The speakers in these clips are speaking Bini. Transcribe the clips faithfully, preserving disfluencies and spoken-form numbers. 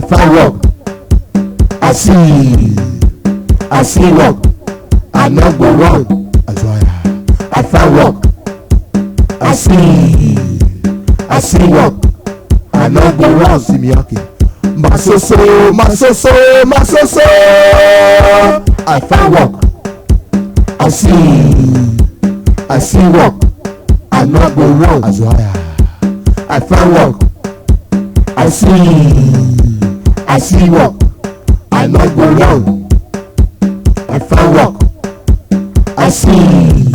I find work. I see. I see work. I no go run. Azua ya. I find work. I see. I see work. I no go run. See me, okay. My so so, my so so, my so so. I find work. I see. I see work. I no go run. Azua ya. I find work. I see. I see work. I no go run. I find work. I see.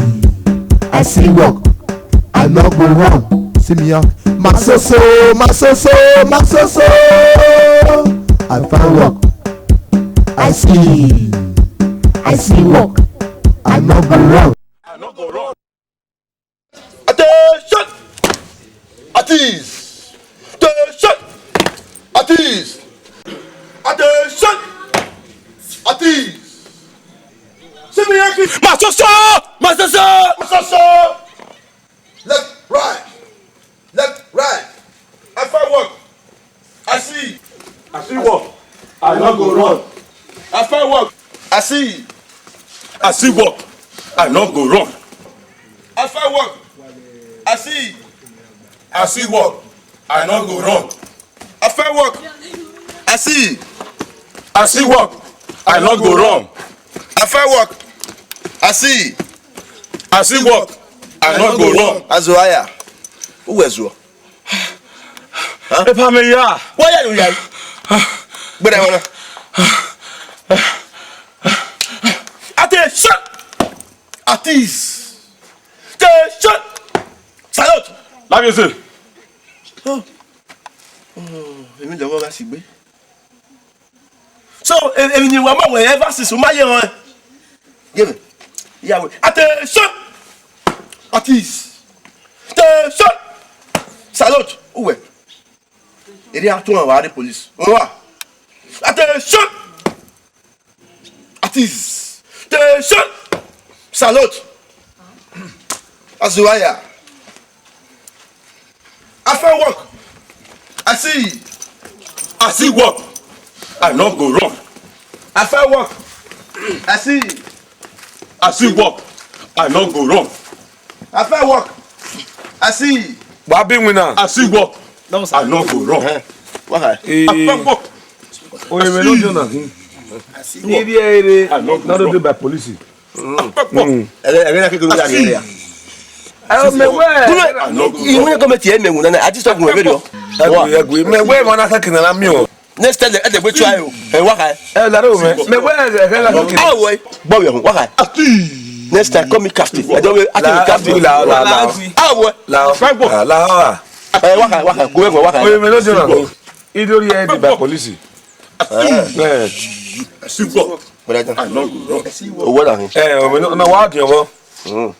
I see work. I no go run. See me, yeah. My so so, my so so, my so so. I find work. I see. I see work. I no go run. I no go run. Attention! At ease! Attention! At ease! Attention! At ease! See me, Yankee! Masoso! Masoso! Masoso! Left, right! Left, right! I find work! I see! I see work! I no go run! I find work! I see! I see work! I no go run! I find work! I see! I see work! I no go run! I find work! I see! I see work! I no go run! I find work! I see! I see work! I no go run! Azoaya, uwẹ zuọ. Epa mẹ ya. Wẹ ya do ya. Gbẹdẹ wọn na. Attention! At ease! Attention! Salute! Lámì ẹsẹ̀. Oh. Oh, èmi lọ́wọ́ bá sì gbé. So, e- èmi ni wà máa wẹ̀ ẹ́ bá sì sùn máa yẹ wọn. Gẹ́gẹ́ ìyàwó. Attention! At ease! Attention! Salute! Uwẹ. Èrè àtúnwọ̀n wà á dé police. Wọ́n wà. Attention! At ease! Attention! Salute! Azuwaya. I find work. I see. I see work. I no go run. I find work. I see. I see work. I no go run. I find work. I see. Wa bi winna. I see work. I no go run. Eh, wa ha. Eh, I find work. Oye, me no do nothing. Ni ri ere. I no go run. Not do by police. Ẹgbẹ́, ẹgbẹ́ náà kékeré lórí àgbẹ̀ rẹ̀. Ẹ, mẹ wẹ. Ìwé náà gọ́ọ̀mẹ̀ntì ẹ̀ mẹ̀wù náà, àti sọ́ọ̀gù ẹ̀wẹ̀ rẹ̀. Ẹgbẹ́, ẹgbẹ́, mẹ wẹ, wọn náà kẹ́kẹ́ náà mi o. Next time, ẹ dẹ̀ gbé try o. Ẹ wá ka ẹ. Ẹ, laro mẹ. Mẹ wẹ, ẹ, ẹ, ẹ, ẹ. Awọ ẹ. Gbọ́ wẹ̀ hùn, wá ka ẹ. Next time, call me captain. Ẹ jọ wẹ, a ti mi captain. La, la, la. Awọ ẹ. La. Ẹ, wá ka ẹ, wá ka ẹ. Kò wẹ̀, wá ka ẹ. Oye, mẹ ló jẹ́ náà. Ìdórí ẹ di by police. Ẹ. Ẹ. Bọ̀dá John. Owó là ní. Ẹ, ọmọ náà, ọmọ wa dìyàn bọ. Mm.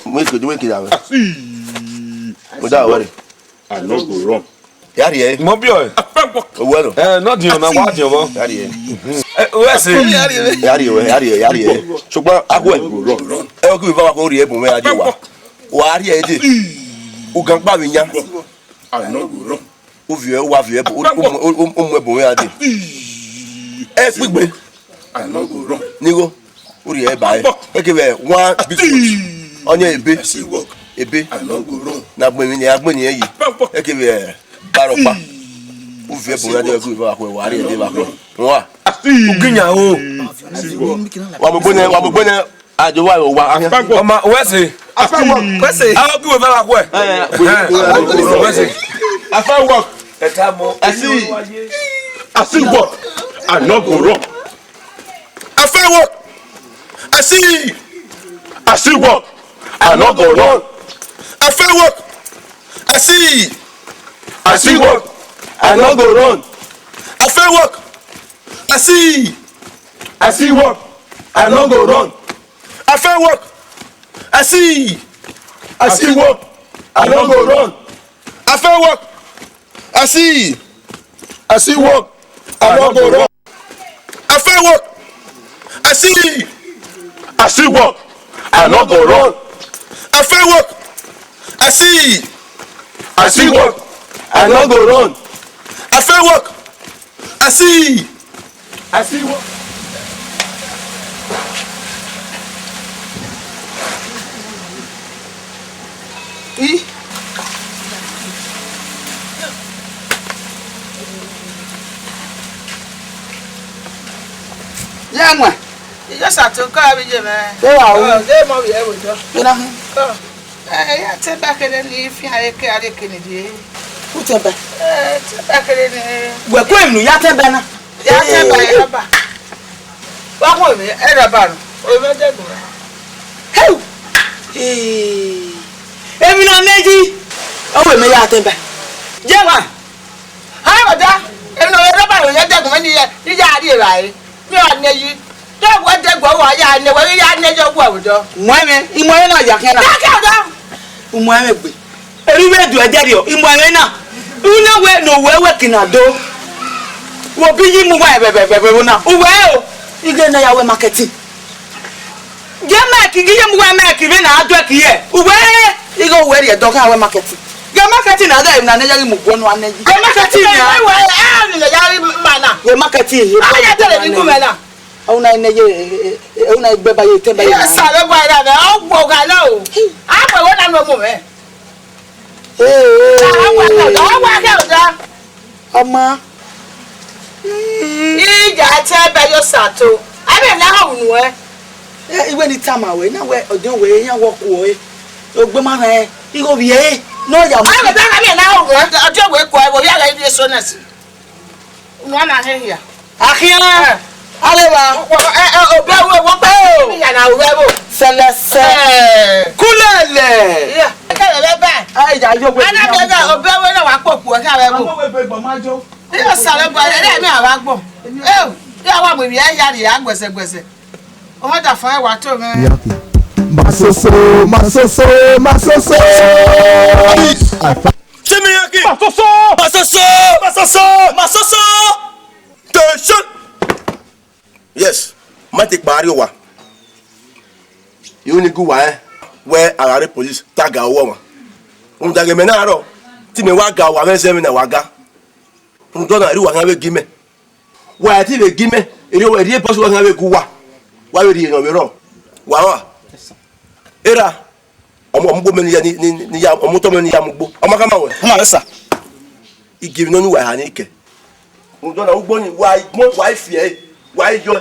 Mo èkó, mo èkó dàbẹ. Mo dá ọwọ́ rẹ̀. I no go run. Yàrá yẹ. Mo bí ọ. Owó ẹ̀rọ. Ẹ, náà dìyàn náà, wa dìyàn bọ. Yàrá yẹ. Ẹ, o ẹ sè. Yàrá yẹ, yàrá yẹ, yàrá yẹ. Ṣùgbọ́n, akọ ẹ. Ẹ, o kí mi bá wa kó rí ẹ bùn mẹ́ ajé wa. Wà á rí ẹ dé. Ugan pa mi yan. I no go run. Uviẹ, wa viẹ, u mu ẹbọ mwẹ dee. Ẹ gbigbe. Nigho, u rhie ẹre ba ẹre. Eke vbe one big foot. Ọni ebe. Ebe. Na gbẹn emwi ne a gbẹn ne irẹn yi. Eke vbe barọkpa. Uviẹ ẹbọ mwẹ dee, eke vbe wa khuẹ, wa rhie ẹre ba khuẹ. Wa. Ugiyan o. Wa mu egbe nẹ, wa mu egbe nẹ. Ajo wa wa ahian. Ọma, wẹ sẹ. Afẹ wọ. Wẹ sẹ. A ghi wẹ va khuẹ. Wẹ sẹ. Afẹ wọ. Ẹ ta mọ. I see. I see work. I no go run. Afẹ wọ. I see. I see work. I no go run. Afẹ wọ. I see. I see work. I no go run. Afẹ wọ. I see. I see work. I no go run. Afẹ work. I see. I see work. I no go run. Afẹ work. I see. I see work. I no go run. Afẹ work. I see. I see work. I no go run. Afẹ work. I see. I see work. I no go run. Afẹ work. I see. I see what? I. Ya nwa. Iyọ Sato, kọ abije mẹ. Ẹ wa o. Ọ, de mọ vbiẹ vbe otọ. Ẹ na hẹn. Kọ. Ẹ, ya tẹn ba kherhe ni, fian eke, a rrie eke ni rrie. U tẹn ba? Ẹ, tẹn ba kherhe ni. Wẹ ku emwi ya tẹn ba na. Ya tẹn ba, ya ba. Wa mu emwi, ẹ da ba nọ. Emwi ẹdẹgbọn. Heu! Ee. Emwi na nẹ yi. Ọ wẹ mẹ ya tẹn ba. Je wa. Ha, ọda, emwi ne ọ rre ba ro ye ẹdẹgbọn ni ya, ni ya rri evbare. Mi ra nẹ yi. Te wẹ dẹgbẹ, wa ya nẹ, wẹ ghi ya nẹ ye ọgua odọ. Mu ẹmwẹ, I mu ẹmwẹ na ya khian na. Ya khian odọ. U mu ẹmwẹ gbe. Erriọ I vbe do ẹdẹrriọ, I mu ẹmwẹ na. U na wẹ ne owẹ wẹ kina do. Wo bi yi mu wa ẹvẹvẹvẹvẹ na. Uwẹ o. I ghe ne ya wẹ marketing. Gie Mike, gie ye mu wẹ Mike vbe na a due ki ye. Uwẹ, ighe uwẹ rhie dọ kha wẹ market. Gie market na, ghẹ na ne ya ghi mu guọ nu anẹ yi. Gie market na. Ẹ wẹ, a ni ya ghi ma na. Gie market ye. A ya tẹlẹ ni gu mẹ na. Ọ na ne ye, ọ na gbe ba ye, te ba ye. Iya sa vbe gua ra vbe, ọ gbo gha na o. A gbe wẹ na no mu mẹ. Ee. A wa kẹ, a wa kẹ ọda. Ọma. Ija tẹ ẹbẹ yo Sato. A vbe na họn unu ẹ. Ẹ, iwẹ ni tama wẹ, na wẹ ọdiọn wẹ, iran wọ kuọ ẹ. Ogbe ma rẹn, igho vbiẹ ẹ, ne ọ ya mu. A vbe na họn unu ẹ, ọdiọn wẹ kuọ ẹ, vbe ọ ya gha ivie so na si. Unu a na hẹn hia. Akhian. Ẹ. A vbe wa. Ẹ, ẹ, obẹ wẹ wọ kpe o. Iya na obẹ wo. Sẹlẹsẹ. Ẹ. Kulẹlẹ. Iya. Ẹ kẹlẹ bẹ bẹ. Ai, ya yo wẹ. Ana bẹ bẹ, obẹ wẹ na wa kpokpo, ẹ kẹlẹ bẹ wo. Ọmọ wẹ gbe gbọmọ ajo. Iyọ Sato, ẹrẹ mi a wa gbọn. Eo, ya wa mu ivbi ẹre ya rhie a gbẹsẹgbẹsẹ. Ọmọ da fan wa to mwẹ. Masoso, masoso, masoso. Simi yaki. Masoso. Masoso, masoso, masoso. Attention. Yes, ma te kpa rrie owa. Yu ni gu wa rẹn, wẹ a gha rre police, te a ga uwu ọmwa. Rhunmwuda ghe mẹ na rrọọ, te imẹ wa ga uwa mwẹ zẹ vbene a wa ga. Rhunmwuda ọna, erha uwa khian vbe gi mẹ. Wa i te vbe gi mẹ, erha uwa, erha bọsi uwa khian vbe gu uwa. Wa vbe rhie ne ọ vbe rrọọ. Wa rua. Erha, ọmọ, ọmọ ugbo mẹ ne I ya, ne, ne, ne I ya, ọmọ otọ mẹ ne I ya mu ugbo. Ọ ma khama ruẹ? Khama ruẹ, sir. I gie emwi ne ọ ni uwa eha ni kẹ. Rhunmwuda ọna, ugbo ni, wa i gbọn, wa i fi ẹre, wa i yọ.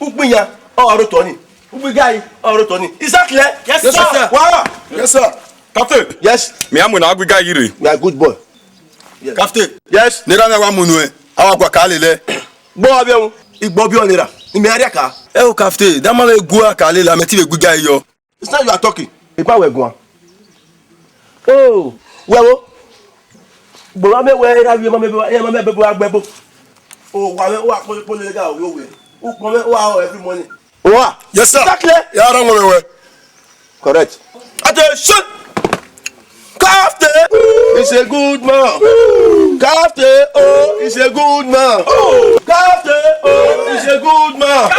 Ugbo iran, ọ rre otọ ni. Ugbo igari, ọ rre otọ ni. Is that clear? Yes, sir. Wa rua. Yes, sir. Captain. Yes. Mẹ a mu na ugbo igari rre. You are a good boy. Yes. Captain. Yes. Ne erha mwẹ wa mu nuẹn, a wa gua ka lele. Gbọ wa biẹ mu. Igbọ biẹ ọni ra. Imẹ a rhia ka. Ẹ o Captain, da ma vbe gu a ka lele, a mẹ te vbe gu igari yọ. It's not you are talking. Ipa wẹ guan. Oh, wẹ wo. Gbọmwa mẹ wẹ erha vbe ma mẹ, ma mẹ bẹbẹ wa gbẹbo. O wa mẹ wa kpọnle kpọnle ga o yo wẹ. Ukpọn mẹ wa every morning. Owa. Yes, sir. Is that clear? Ya rọ wọn wẹ. Correct. Attention. Captain is a good man. Captain, oh, is a good man. Captain, oh, is a good man.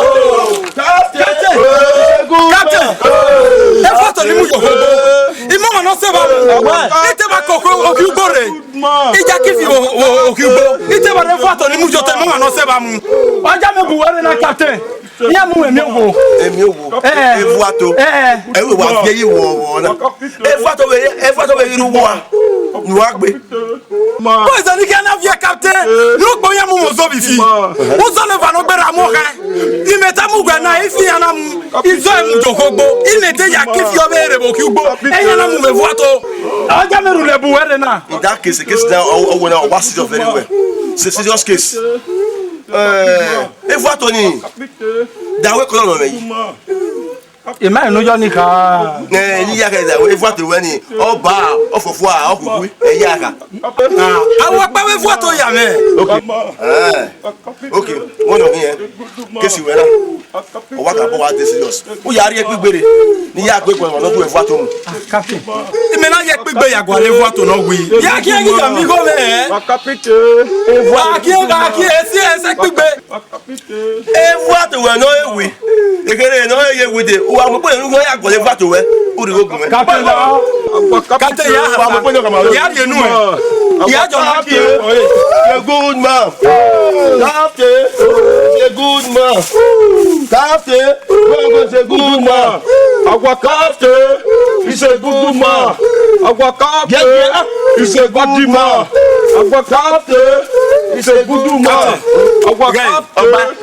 Captain, oh, is a good man. Captain. Ẹ fọ tọ ni mu yọ. Imọ ma nọ sẹ ba mu. Ete ba koko okiugbo rre. Ija ki fi o, o, okiugbo. Ete ba rẹ fọ tọ ni mu yọ, te imọ ma nọ sẹ ba mu. Ọja mẹ bu wẹrẹ na, Captain. Iran mu emiowo. Emiowo. Eh. Evuato. Eh. Ẹ wẹ wa viẹ yi wọ wọ na. Evuato vbe, evuato vbe ghi rre uwu a. Ni wa gbe. Boys, ni khian na viẹ Captain. Ne ukpo iran mu mwẹ ozọ vbe ifi. Uzọ ne eva ne ọ gberra mu ọkhan. Imẹ ta mu wẹ na, ifi iran na mu. Izọ emu do khogbo. Imẹ te ya ki fi ọvbe rre vbe okiugbo. Iran na mu mwẹ evuato. Ọja mẹ rhulẹ bu wẹ rre na. In that case, the case now, ọ, ọ, ọ, wa serious very well. It's a serious case. Eh, evuato ni, da wẹ kọlọ nọ mẹ yi. Ima enu yọ ni kha. Nẹ, ni ya kẹ da wẹ evuato wẹ ni, ọ ba, ọ fọfua, ọ khukhui, ẹ ya kha. Ah, a wa kpa wẹ evuato ya mẹ. Okay. Eh. Okay, one of here. Case wẹ na. Ọ wa ka bọ wa dey serious. U ya rhie kpigbe rre. Ni ya gbe gbọmọ nọ du evuato mu. Captain. Imẹ na ye kpigbe ya gualọ evuato nọ wi. Ya kie ghi ya mi gho mẹ. Wa captain. Wa kie, wa kie, esi, esi kpigbe. Evuato wẹ nọ ewi. Ekherhe nọ ye wi de. Wa mu kpe nu ya gualọ evuato wẹ. U rhie igho gun mẹ. Captain la. Captain ya. Wa mu kpe nu ka ma. Ya rhie enu ẹ. Ya jọ na kie. A good man. Captain is a good man. Captain is a good man. Our captain is a good man. Our captain is a good man. Our captain is a good man. Our captain.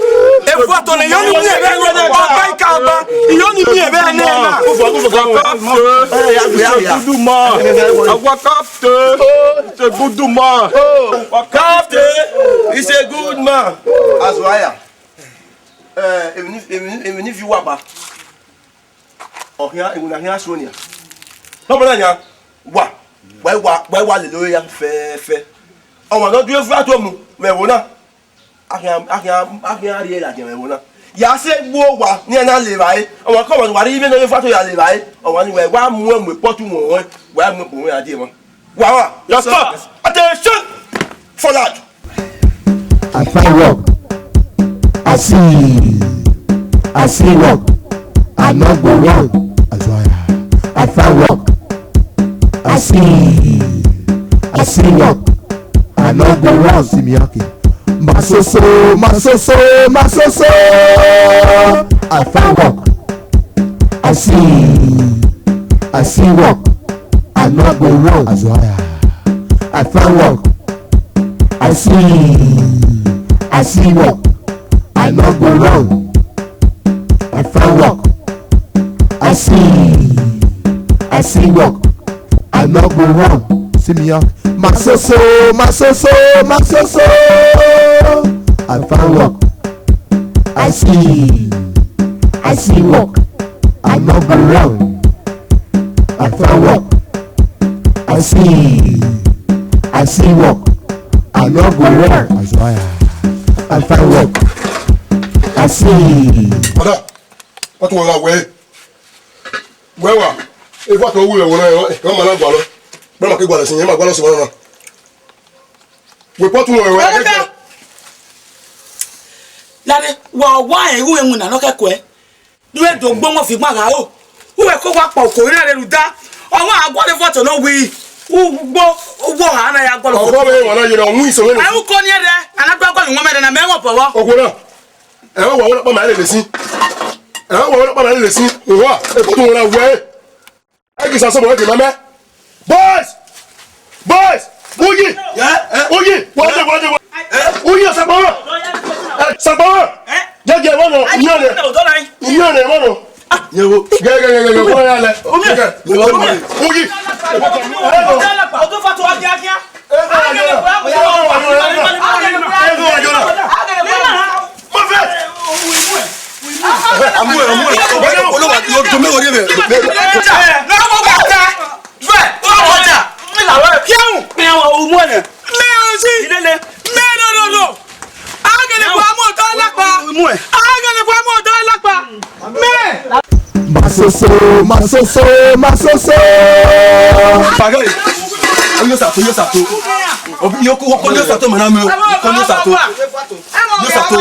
Efuato ne yoni mi ebe ne ọba ika ọba, yoni mi ebe ne na. Our captain is a good man. Our captain is a good man. Our captain is a good man. Azuaya. Eh, emwi ni, emwi ni, emwi ni fi uwa ba. Ọ khian, emwi na khian suẹn nian. Nọbọ na yan, wa, wa, wa, wa lele ore ya fẹfẹ. Ọmwa ne ọ du Efuato mu vbe ẹvbo na. A khian, a khian, a khian rhie ladian vbe ẹvbo na. Ya sẹ gbuo owa ne iran na le evbare. Ọmwa kọmwa ne uwa rhie ivbi ne Efuato ya le evbare. Ọmwa ni wa, wa mu ẹn mu epọtu wọn, wa mu ẹn bu ẹn a die emwa. Wa, wa. Your stop. Attention. Forward. I find work. I see. I see work. I no go wrong. Azuaya. I find work. I see. I see work. I no go wrong. See me, okay. Masoso, masoso, masoso. I find work. I see. I see work. I no go wrong. Azuaya. I find work. I see. I see work. I no go wrong. I find work. I see. I see work. I no go wrong. See me, yeah. Masoso, masoso, masoso. I find work. I see. I see work. I no go wrong. I find work. I see. I see work. I no go wrong. Azuaya. I find work. I see. Ọda, wọ́n tún wọ́n ra wẹ́ẹ́. Wẹ́ẹ́ wà, efu atọ wúlò ẹ̀wọ̀n náà, ẹ̀wọ̀n máa ń gbà lọ. Bẹ́ẹ̀ máa kí gbà lọ sí yẹn, máa gbà lọ sí wọn náà. Wepọ tun wẹ wẹ. Lare, wa wa ẹre ighẹ uwẹ winna ne ọ kẹkọẹ. Due do gbe wọn fi gban gha ro. Uwẹ ko wa kpa oko ira rẹ ruda. Ọmwa a guọlọ vọtọ ne ọ wiri. Ugbo, ugbo ha na ya guọlọ. Ọgọ vbe wọn na yere ọhun iso vbe. Ẹ u ko ni ẹrẹ, a na gba guọlọ wọn mẹrẹ na mẹ wọn bọvọ. Ọgọ na. Ẹ wa wẹ na kpa ma lele si. Ẹ wa wẹ na kpa ma lele si. Wa, e ko tun wẹ na wẹ. Ẹ ghi sa sọmọ ẹdẹ ma mẹ. Boys! Boys! Uyi! Uyi! Wọ́n dé, wọ́n dé, wọ́n. Uyi, Sagbara! Sagbara! Jẹ́jẹ́ wọ́n nọ, ìyẹn rẹ̀. Ìyẹn rẹ̀ wọ́n nọ. Yẹ̀wò. Gẹ́gẹ́gẹ́gẹ́, wọ́n yà lẹ̀. Uyi! Ọdún fatu wa kíákíá. Amu ẹ, amu ẹ. Olúwa, yóò dùn mí wọlé mẹ. Masoso, masoso, masoso. Pagari. Oyo sato, oyo sato. Obi yo ko, ko yo sato mana mi o. Ko yo sato. Yo sato.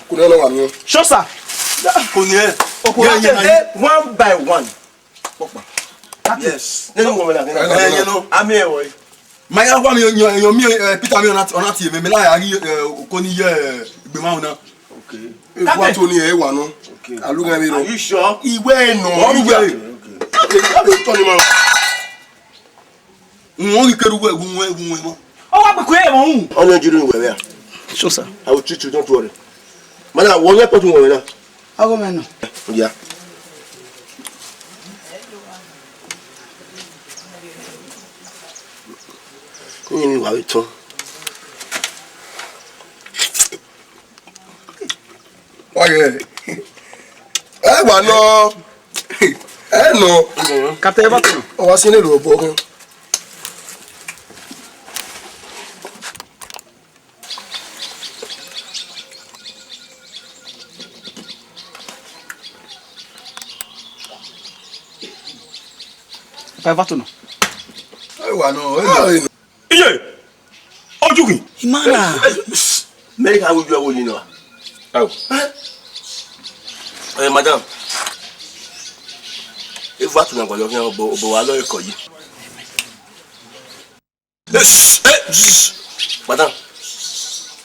Kò ní ọlọ́wà mi o. Sure, sir. Kò ní ẹ. Okùn láti dé one by one. Pọ̀pà. Yes. Nínú wọn náà. Ẹ, yẹn náà. Àmì ẹ̀wọ̀ yìí. Ma ya wa mi, yan, yan mi, eh, Peter mi ọna, ọna ti mi, mi la ya ri, eh, oko ni ye, eh, ìgbìmọ̀ ọ̀nà. Okay. Efu ato ni ẹ wà nọ. Okay. Alu gan mi nọ. Are you sure? Ìwé nọ. Wọ́n mi jẹ́. Okay, okay. Ẹ bẹ tọ́ ni ma. Wọ́n rí kẹrù wẹ̀, wọ́n wẹ̀, wọ́n wẹ̀ mọ́. Ọ wa gbẹkọ ẹ mọ hu. Ọnọ jiri wẹ ya. Sure, sir. I will treat you, don't worry. Mana, wọ́n yẹ pọtu wọ́n na. Ọgọ mẹ nọ. Ya. Ni mi wa we tọn. Wage. Ẹ wà nọ. Ẹ nọ. Kata ẹ bá tẹ̀lé. Ọ wá sí nílùú ọ̀bọ kan. Kata ẹ bá tẹ̀lé. Ẹ wà nọ. Ẹ nọ. Iye! Ojugi! Imana! Mary ka wudu ẹwo ni nọ. Awo. Eh, madam. Efu ato na gualọ khian, obọ, obọ wa lọ ẹkọ yi. Eh, eh, madam.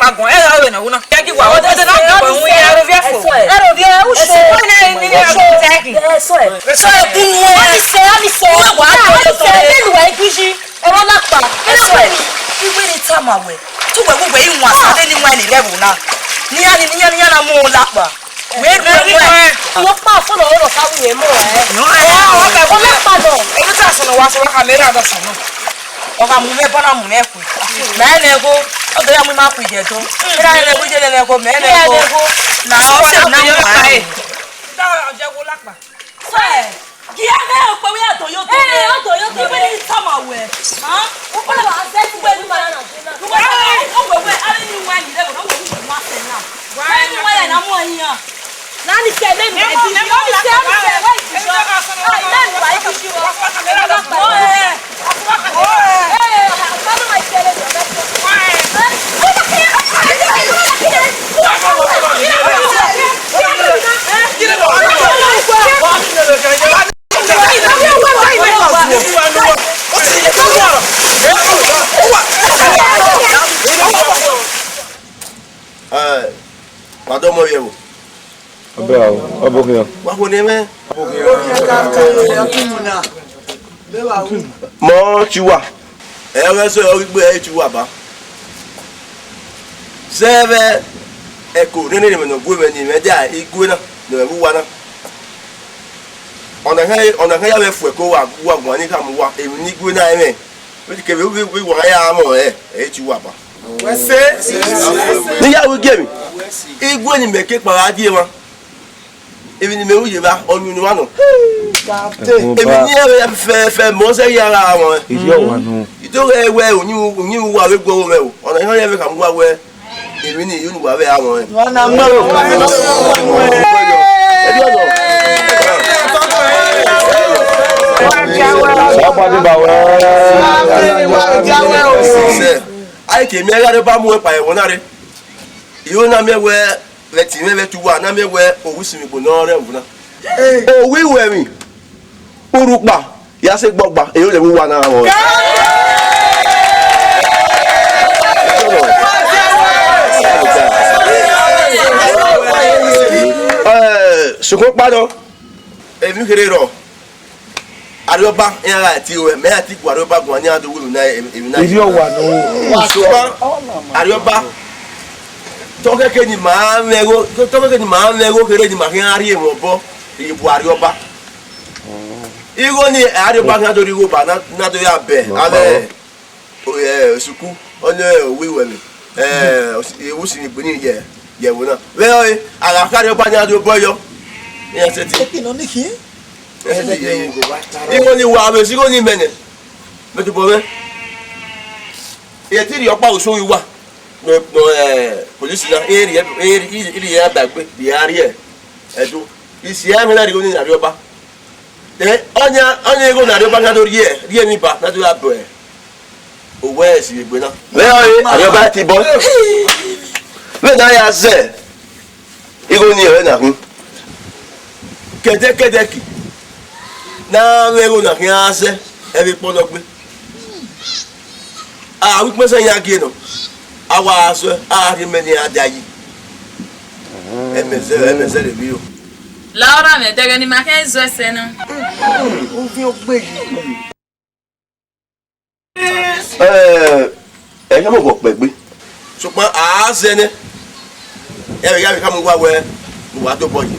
Olakpa guan, ẹ ra wẹ ne ọ wu na. Ẹ ghi wa, ọ dede na guan wu ya. Ẹrọ viẹ fo. Ẹrọ viẹ, u so. Ẹsọ ẹ, ẹsọ ẹ. Ẹsọ ẹ, kunu ẹ. Ami sẹ, ami sẹ. Wa wa, ami sẹ, nenu wa ikuyi. Ẹmwẹ Olakpa, ẹsọ ẹ. Iwẹ ne tama wẹ. Tu wẹ, wẹ, wẹ, iwan sa de ni wan ni rẹ vbo na. Nian, nian, nian na mu Olakpa. Wẹ, wẹ, wẹ. Wẹ kpa fo nọ, ọ sa wu wẹ mọ ẹ. Nọ, ẹ, ọ, ọ, Olakpa nọ. Olu ta sọnọ wa sọ, wa ka mẹ ra dọ sọnọ. Ọ gha mu mwẹ bọ na mu nẹ kue. Mẹ nẹ gho, ọ do ya mu ima kue jẹ do. Mẹ ra nẹ gho, je nẹ gho, mẹ nẹ gho. Na ọ se na mu ẹ. Da jẹ wo Olakpa. Sẹ, gie mwẹ okpia wẹ ya do yo do. Ẹ, ọ do yo do. Iwẹ ne tama wẹ. Ha? Ukpia wa zẹ ti wẹ ni ma na. Wẹ, wẹ, wẹ, a ni wa ni le, wẹ, wẹ, wẹ, wa se na. Wẹ ni wa ya na mu ẹyin ya. Na ni sẹ, mẹ mi, na ni sẹ, mi sẹ, wẹ, ẹ, mẹ mi wa, ẹ, ẹ, ẹ, ẹ, Ẹ, wa dọmọ vbe ẹvbo. Ọ bẹ a, ọ bọ khian. Wa kho ne mwẹ. Mọ chi uwa. Ẹ ghẹ sẹ ọ ghi gbe ẹ chi uwa ba. Zẹ vbe ẹko nene mwẹ ne ọ gu mwẹ ni mwẹ dia igue na ne ọ vbe uwa na. Ọna khan, ọna khan ya vbe fu ẹko wa, wa guan ni khama uwa, emwi ne igue na ẹmwẹ. Vbe kevbe vbe, vbe wa ya mọ ẹ, ẹ i tie uwa ba. Wẹ se. Ne I ya ru igiemwi, igue ne imẹ ke kpao gha die emwa, emwi ne imẹ ru ye evba, ọ yin unu mwa nọ. Emwi ne iran vbe ya fẹfẹfẹ, mẹ ọ zẹ ya gha mọ ẹ. Iyọ wa nọ. I do ghẹ wẹ, uyinmwẹ, uyinmwẹ uwa vbe gu ọvbokhan mwẹ o. Ọna I họn iran vbe khama uwa wẹ, emwi ne I ru ne uwa vbe gha mọ ẹ. Wa na mọ. Ẹdẹ ọzọ. Wa pati ba wẹ. Sẹ, a i ke miẹn gha rre ba mu ẹkpa ẹvbo na rre. I ho na miẹn wẹ, vbe ẹtin mwẹ vbe ẹtin uwa, na miẹn wẹ, owisinmwẹ igbo ne ọ rre ẹvbo na. Owiwẹmwi, urhukpa, ya sẹ egbe ọgba, ero lẹ vbe uwa na rrọọ. Eh, sokpan ọkpa nọ, emwi kherhe rrọọ. Arriọba, iran gha tie ruẹ, mẹ ya ti gu Arriọba guan, ne iran do ru emwi na, emwi na. Ivbi ọwa nọ. Sokpan, Arriọba, tọkẹkẹ ne ima mwẹ igho, tọkẹkẹ ne ima mwẹ igho kherhe ne ima khian rhie emwi obọ, I bu Arriọba. Igho ni Arriọba khian do rhie igho ba na, na do ya bẹ avbe, eh, suku, ọni Owiwẹmwi, eh, Owisinmwẹ igbo ni ye, ye ẹvbo na. Vbe ọre, a gha kha Arriọba ne iran do bọ yọ, iran sẹtin. Igho ni wa vbe si igho ni mẹ nẹ, mẹ tobọ mwẹ. I ti rhie ọkpa oso ghi wa, nọ, nọ, eh, polisi na, I rhie, I rhie, I rhie ya ba egbe, I ya rhie Ẹdo. I si ẹmwẹ na rhie igho ni Arriọba. Eh, ọni, ọni igho ne Arriọba na do rhie, rhie emwi ba, na do ya bọ owẹ esi vbe egbe na. Vbe ọre, Arriọba ti bọ. Na ya zẹ igho ni ẹre na khin. Kẹdẹkẹdẹ ki na mwẹ igho na khian zẹ ẹvbo ikpọlọ gbe. A ru ikpẹsẹ yan gie nọ, a wa suẹ, a rhie mẹ ne iran da yi. Ẹmẹ zẹ, ẹmẹ zẹ rre vbe iro. La ọra mwẹ dẹghẹ ne ima khian zọ ẹsẹ na. Ovin ogbe yi. Ẹ, ẹ ya mọ vbe ọ kpẹ gbe. Sokpan a zẹ nẹ, ẹ vbe ya vbe khama uwa wẹ, uwa tobọ yi.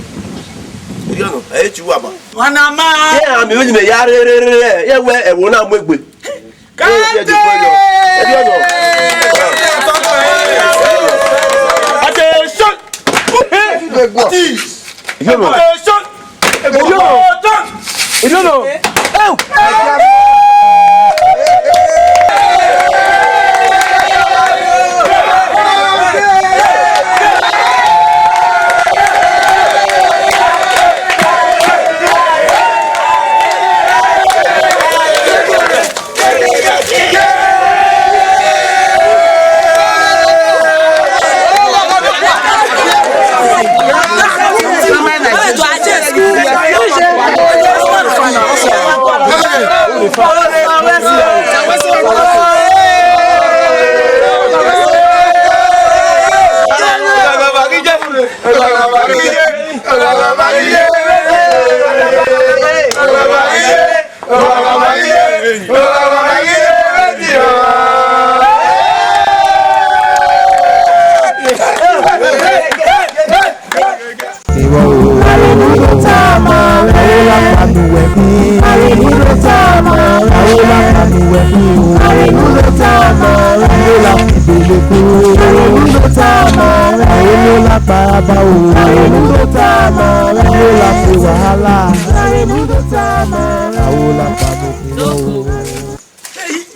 Erriọ nọ, ẹ i tie uwa ba. Wa na ma. Ẹ, a miẹn vbene imẹ ya rre, rre, rre, rre, ẹ wẹ ẹvbo na mu egbe. Kante! Attention! Attention!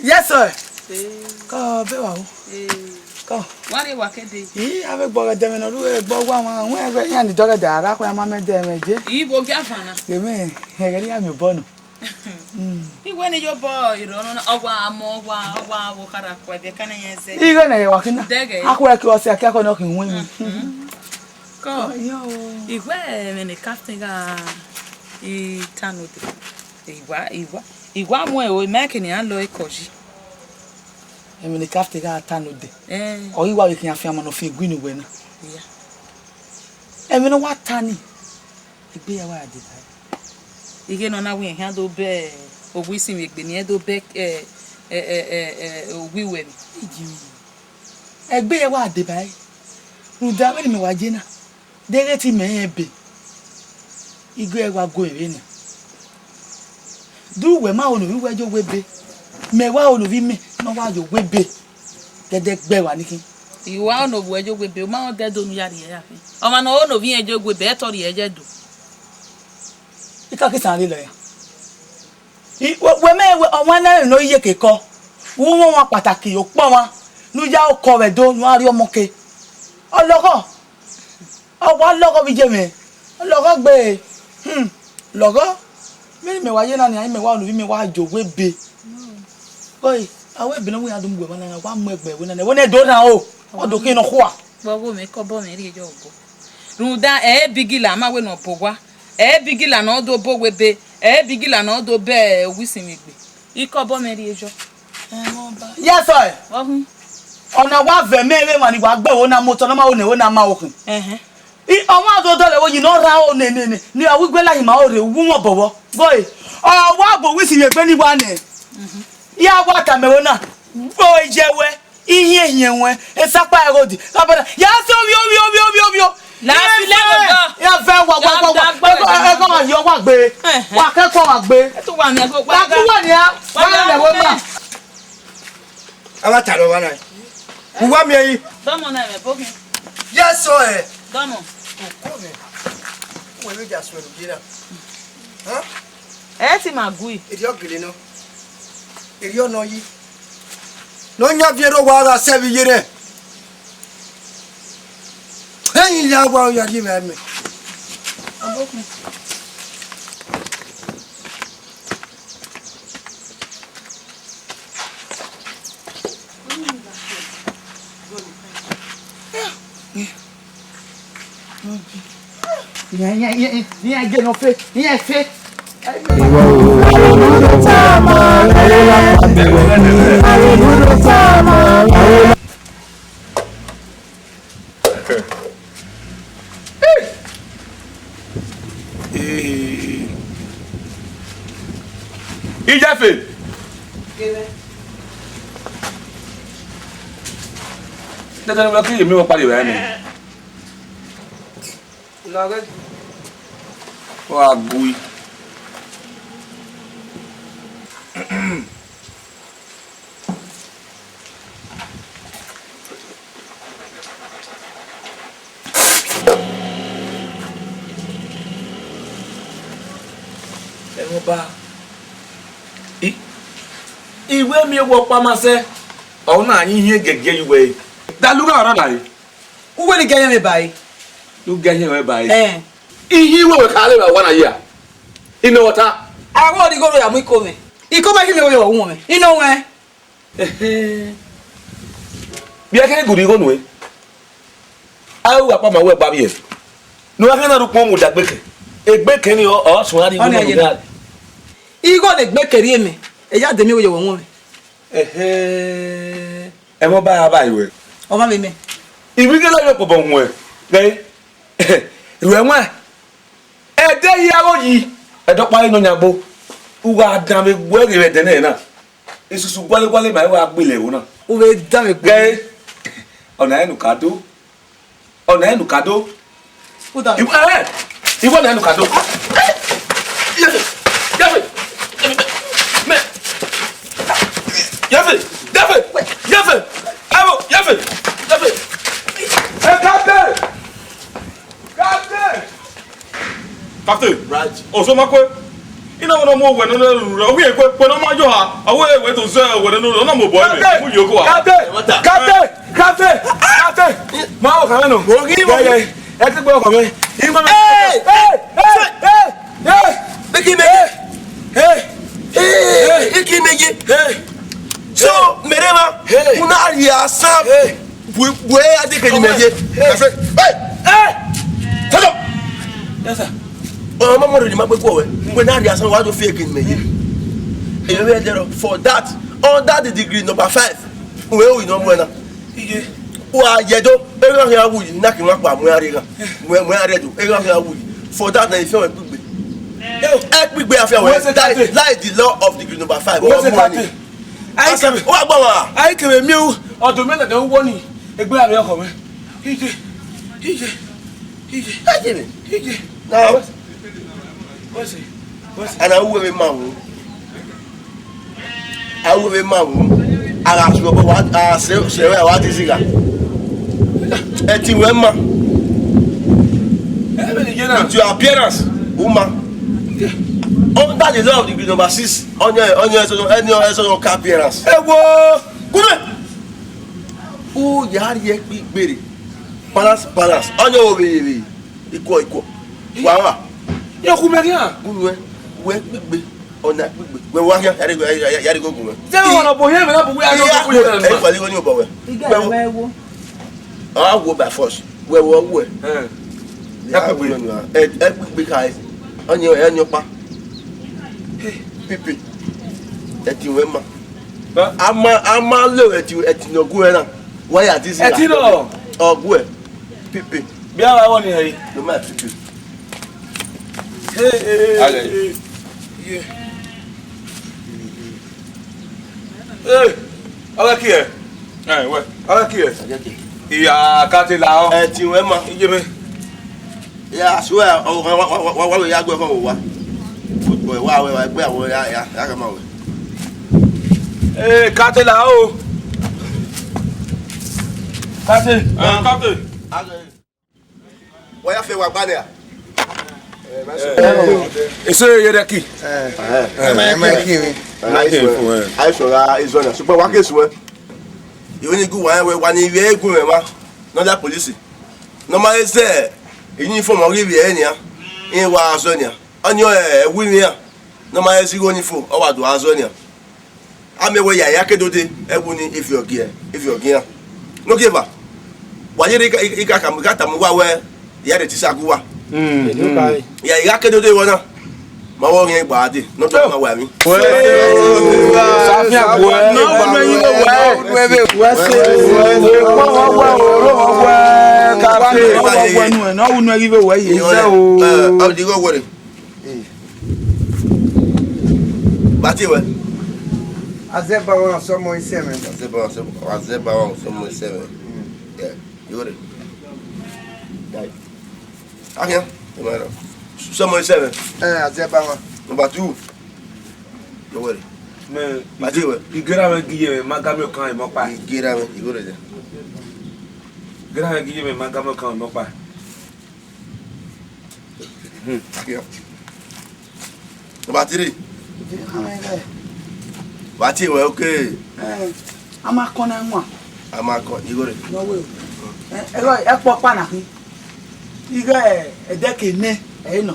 Yes, sir. Kọ, be wa o. Kọ. Wa rre wa kede. Ii, avbe gbọghọ ẹdẹ mwẹ ne ọ ru ẹgbẹ ọwa mwa, wẹ ẹgbẹ iran ni dọghọ ẹdẹ a rha khuẹ a ma mẹ ẹdẹ mwẹ je. Ii, vbe ogie avan na. Ghe mwẹ, ẹghẹ ne iran miẹn obọ nọ. Mm. Iwẹ ne yo bọ irọ nọ na, ọwa amọ, ọwa, ọwa wo khara khuẹ, ẹdẹ ka na yẹn zẹ. Ighe ne wa khin na. Dẹghẹ. A khuẹ ke ọsẹ, a ke a khuẹ ne ọ khin winwin. Mm. Kọ. Yo. Iwẹ ẹmwẹ ne captain gha i ta node. Iwa, iwa, iwa mu ẹre o, imẹ ke ne iran lọ ekọ yi. Ẹmwẹ ne captain gha ta node. Eh. Ọ ghi wa vbe khian fian ọmọ ne ọ fian egui ne uwẹ na. Iya. Ẹmwẹ ne ọ wa ta ni, egbe ya wa deba ẹre. Ighe ne ọ na wẹ iran khian do bẹ owa isinmwi egbe, ne iran do bẹ, eh, eh, eh, eh, eh, owa iwẹ ni. Iji mi. Egbe ya wa deba ẹre. Rhunmwuda vbene imẹ wa ye na, deghẹ te imẹ rẹn ebe, ighe ẹre wa gu mwẹ vbe na. De uwẹ ma ho ne ovbi uwẹ ye owa ebe, mẹ wa ho ne ovbi mẹ ne ọ wa ye owa ebe, gẹdẹ gbe ẹre wa ni khin. I wa ho ne ovbi uwẹ ye owa ebe, ọ ma rẹn odẹ do ne u ya rhie ẹre khin. Ọmwa ne ọ ho ne ovbi irẹn ye owa ebe, ẹre te ọ rhie ẹre ye do. I ka ke san rre lọ ya. I, wẹ, wẹ mẹ, wẹ, ọmwa na rẹn ne ọ ye kekọ, u mwẹ ọmwa kpataki, okpọ ọmwa, ne u ya okọ vbe Ẹdo, ne u gha rrie ọmọ ke. Ọ lọghọ, ọ wa lọghọ vbe iye mwẹ, ọ lọghọ gbe, hmm, lọghọ. Vbene imẹ wa ye na nia, imẹ wa ho ne ovbi mẹ wa ye owa ebe. Oi, a wẹ ebe ne ọ wẹ iran do mu wẹ emwa na, wa mu ẹgbẹe ẹvbo na, ẹvbo na do rhan o, ọ do khian nọkhua. Vbe ọghe mwẹ, ke obọ mwẹ rhie ye obọ. Rhunmwuda, ẹ i re bigila, a ma wẹ ne ọ bọ owa. Ẹ i re bigila ne ọ do bọ owa ebe, ẹ i re bigila ne ọ do bẹ owa isinmwi egbe. Ikọbọ mwẹ rhie yọ. Yes, sir. Ọhun. Ọna wa vẹ mẹ vbe emwa ni wa gbe ẹvbo na mu otọ, ne ọ ma ho ne ẹvbo na ma okhin. Ẹhẹn. I, ọmwa do dọlọ ẹvbo yi ne ọ rhan aro ne, ne, ne, ne ọ wi guẹ la hin ma ore, uwu mwẹ obọ vbọ. Goi, ọ wa bọ owa isinmwi egbe ni wa nẹ. Mhm. I a wa tama ẹvbo na, gbe oe ye wẹ. Ihiẹnhiẹn ruẹn, esakpa ẹghẹ odi, labada, ya sẹ ovbi, ovbi, ovbi, ovbi, ovbi, o. La fi lẹ vbe odọ. Ya vẹ wa, wa, wa, wa. Ẹgọ, ẹgọ ma yọ wa gbe. Ẹhẹn. Wa kẹkọ wa gbe. Etu wa ni ẹgọ, wa ga. Wa ku wa ni a, wa lẹ wẹ ma. A wa ta lọ wa na. Ku wa miẹn yi. Dọmọ na ẹmwẹ bogin. Yes, sir. Dọmọ. Okọ mwẹ. Uwẹ vbe ja suẹn gie na. Hẹn? Ẹ ti ma gui. Erriọ gele nọ. Erriọ nọ yi. Ne ọ yan viẹn rre owa gha sẹ vbe iye rẹ. Ẹyin ya wa ya rhie mwẹ mẹ. Iran, iran, iran, iran gele ọfe, iran fe. Eh. Ijafe. Dandan ne uwẹ ke ye miẹn ọkpa rrie evbare nẹ. Ọ gha gui. Ẹmwẹ ọba, I, I wẹ miẹn owa ọkpa ma sẹ, ọ na yin ihiẹn giẹgiẹ ye uwẹ. Da lugha ọrọ na re. Uwẹ ne I gie ihiẹn mwẹ ba ẹre. Ne u gie ihiẹn ruẹ ba ẹre. Ẹn. Ihiẹn wẹ wẹ kha rre vbe owa na ye a? I nọ wẹ ọta. Avbe ọrigho rẹ ya mu iko mwẹ. Iko mwẹ khin mẹ wẹ ya wu mwẹ. I nọ wẹ. Ẹhẹn. Vbe a khẹ gu rhie igho nuẹn, a ru akpa ma wẹ gba vbiẹ. Ne u gha khian na rre ukpọn mu da egbeke. Egbeke ni ọ, ọ suẹn a rhie igho nọ. Ọnii ye na. Igho ne egbeke rhie mẹ, eya de miẹn wẹ ya wẹ wu mwẹ. Ẹhẹn. Ẹmwẹ ọba ra vba ruẹ. Ọmwa vbe mẹ. Ivbi gele ọyọ kpobọ wuẹn. Ghe, ruẹ wan. Ẹdẹ hia gho yi. Ẹdẹ ọkpa re nọ yan gbo. U gha danmwẹ egbe ẹre vbe ẹdẹ nẹ na. Esusu gualọ gualọ ma i wa gbele ẹvbo na. U vbe danmwẹ egbe. Ghe, ọna rẹn ne u ka do. Ọna rẹn ne u ka do. Uda. Iwọ, ẹ, iwọ na rẹn ne u ka do. Yefe, yefe, mẹ, yefe, yefe, yefe, abo, yefe, yefe. Ẹ, Captain! Captain! Captain! Right. Ọsọ ma kue. I na wẹ ne ọ mu owẹ ne ọ ruru rẹ, ọ wẹ kue, kue ne ọ ma yọ ha, ọ wẹ wẹ to zẹ owẹ ne ọ ruru, ọ na mu obọ ẹmwẹ, mu yọ ko wa. Captain! Captain! Captain! Captain! Ma wọ kàn nọ. Mo ghi, mo ghi. Ẹ ti gbọ́ ọkọ mi. Hey! Hey! Hey! Hey! Hey! Biki me. Hey! Hey! Biki me ye. Hey! So, mere ma, hey, una ria sam. Hey! Bu, bu e ade ke ni me ye. Hey! Hey! Hey! Hey! Shut up! Yes, sir. Ọmọ mọ rẹ ni ma gbe kọ wẹ. Wẹ na ria sam wa do fi ke ni me ye. Eyo we there for that. Under the degree number five. Wẹ o ino mo na. Iye. Wa ye do. E gha khian wu yi, na ki ma kpa mu ya re gha. Mu, mu ya re do. E gha khian wu yi. For that na ife wẹ gbigbe. Eh, gbigbe afia wẹ. Wẹ se that, that is the law of degree number five. Wẹ se that. Ai kẹmẹ. Wa gba wa. Ai kẹmẹ mi o. Ọdọ mi na de wọ ni. Egbe ave ọkọ mẹ. Iye. Iye. Iye. Iye. Iye. Now, what's it? What's it? What's it? And I will be my own. I will be my own. I ask you about what I say, say where I want to see. Ẹ ti wẹ ma. Ẹ bẹ ni jẹ na. With your appearance, woman. Under the law of degree number six, on your, on your, any other appearance. Ẹ wo, kúrẹ́. U ya rhie ẹkpi gbere. Balance, balance. Ọnii ovbe vbe. Ikọ, ikọ. Wa wa. Yo, khu mẹ khian. Unu ẹ, wẹ gbigbe, ọna gbigbe. Wẹ wa khian, ya rhie, ya, ya, ya rhie gogo mẹ. Zẹ vbe ọna bọ hiẹn mẹ na bu wẹ a yọ. Ẹ fa ligho ni obọ wẹ. Igẹ mẹ wo. A wo by force. Wẹ wo wẹ. Eh. Ya gbigbe. Ẹ, ẹ gbigbe ka ẹ. Ọnii, ẹ ni ọkpa. Pipi. Ẹ ti wẹ ma. A ma, a ma lo ẹti, ẹti ne ọ gu ẹ na. Wa ya dizzy. Ẹti nọ. Ọ gu ẹ. Pipi. Bia wa wọ ni hẹ yi. No ma pipi. Hey, hey, hey, hey. Yeah. Hey, ọ gha kie? Ẹ, wẹ. Ọ gha kie? Iya, ka te la ọ. Ẹti wẹ ma. Iye mẹ. Ya, swear, ọ, wa, wa, wa, wa, wa, ya gbe ọkọ wa. Wa, wa, wa, wa, gbe àwọn ya, ya, ya kẹ ma wẹ. Eh, Kate la o. Kate. Eh, Kate. Wa ya fẹ wa gba nẹ a. Eso ye rẹ ki. Ẹ ma ki mi. Ai so ra izo na. Ṣùgbọ́n wa ke suẹ. Yo ni gu wa wẹ wa ni vbe gu mẹ ma. Nọ da polisi. Ne ọ ma he zẹ uniform ọ ghi vbiẹ nian, rẹn wa azọ nian. Ọnii ọre ẹvbo ivbi iran ne ọ ma he zẹ igho ni fo, ọ wa do azọ nian. A miẹn wẹ ya ya ke dode, ẹvbo ni efi ọ gie, efi ọ gie iran. Ne ọ gie eva, wa ye rre ika, ika, ika tama uwa wẹ, ya rre tisa gu uwa. Ya, I gha ke dode vbọ na. Ma wọ ghian gba dee, ne ọ tọ ma wa emwi. Safian, wẹ, wẹ, wẹ, wẹ, kafe, wẹ, wẹ, nuẹ, ne ọ wu nuẹ ghi vbe wẹ ye. Ọ di gho wẹrẹ. Bati wẹ. Azẹbawan sọmọ isẹmwẹ. Azẹbawan sọmọ, Azẹbawan sọmọ isẹmwẹ. Yeah, you got it. Ahian, sọmọ isẹmwẹ. Eh, Azẹbawan. Number two. You got it. Man, Bati wẹ. Igera mwẹ gi ye mwẹ, ma ga miẹn ọkan emọ ọkpa. Igera mwẹ, you got it. Igera mwẹ gi ye mwẹ, ma ga miẹn ọkan emọ ọkpa. Hmm. Number three. Number three, well, okay. Eh, a ma kọn ne wan. A ma kọn, you got it. No way. Eh, ẹkpọ ọkpa na khin. Ighe ẹdẹkẹ nẹ, ẹ i nọ.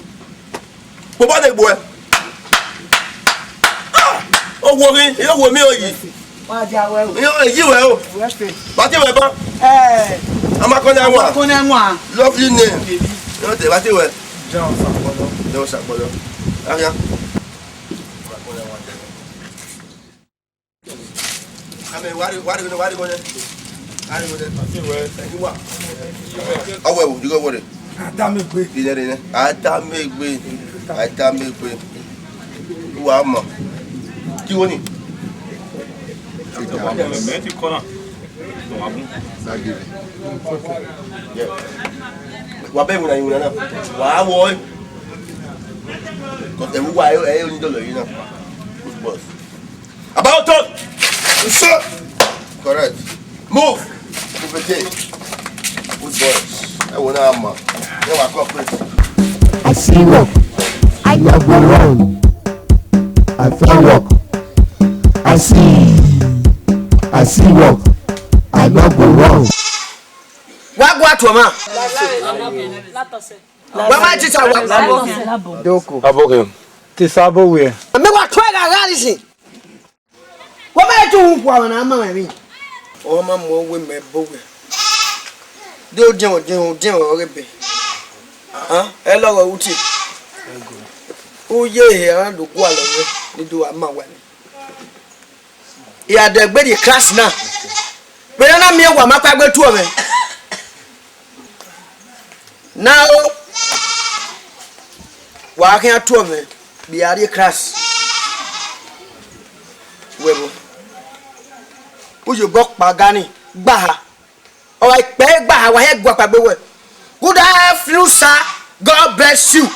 Kpobọ ne egbuẹ. Ah! Owo ghi, I wo mi oyi. Wa dia wẹ o. Iyo, eyi wẹ o. Wẹ fe. Bati wẹ ban. Eh. A ma kọn ne wan. A ma kọn ne wan. Lovely name. Yo te bati wẹ. John Sakpọlọ. John Sakpọlọ. Ahian. Ame, wari, wari, wari, wari. Wari, wari. Ati wẹ. Ẹni wa. Ọwẹ wo, digọ wọre. Adamegbe. Dinẹ, dinẹ. Adamegbe. Adamegbe. Uwa ma. Ki wo ni? Mẹ ti kọ na. Wa bẹ wuna, wuna na. Wa wọ. Kọtẹ wa, ẹ, ẹ, oni dọlọ yi na. Good boss. About turn. Sir. Correct. Move. Move again. Good boys. Ẹ wo na ma. Ẹ wa cooperate. I see work, I no go run. I find work, I see. I see work, I no go run. Wa gua tuoma. Wa ma tisa wa. Doko. Abokin. Tisa abo wẹ. Me wa tuẹ gha gha nisin. Wẹ ma tu hu kua na ma emwi. Ọ ma mu owe mẹ bo wẹ. De odiẹn, odiẹn, odiẹn ọghe be. Hẹn, ẹ lọghọ uti. Uye ehe a do gualọ wẹ, ne I do a ma wẹ. I gha dẹgbe rrie class na. Vbene a na miẹn owa ma kpaegbe tuọ mwẹ. Now, wa khian tuọ mwẹ, vbe a rrie class. Wẹ vbo? U ye obọ kpa ga ni, gbaha. Ọ gha kpẹ gbaha, wa hẹ gua kpaegbe wẹ. Good afternoon, sir. God bless you.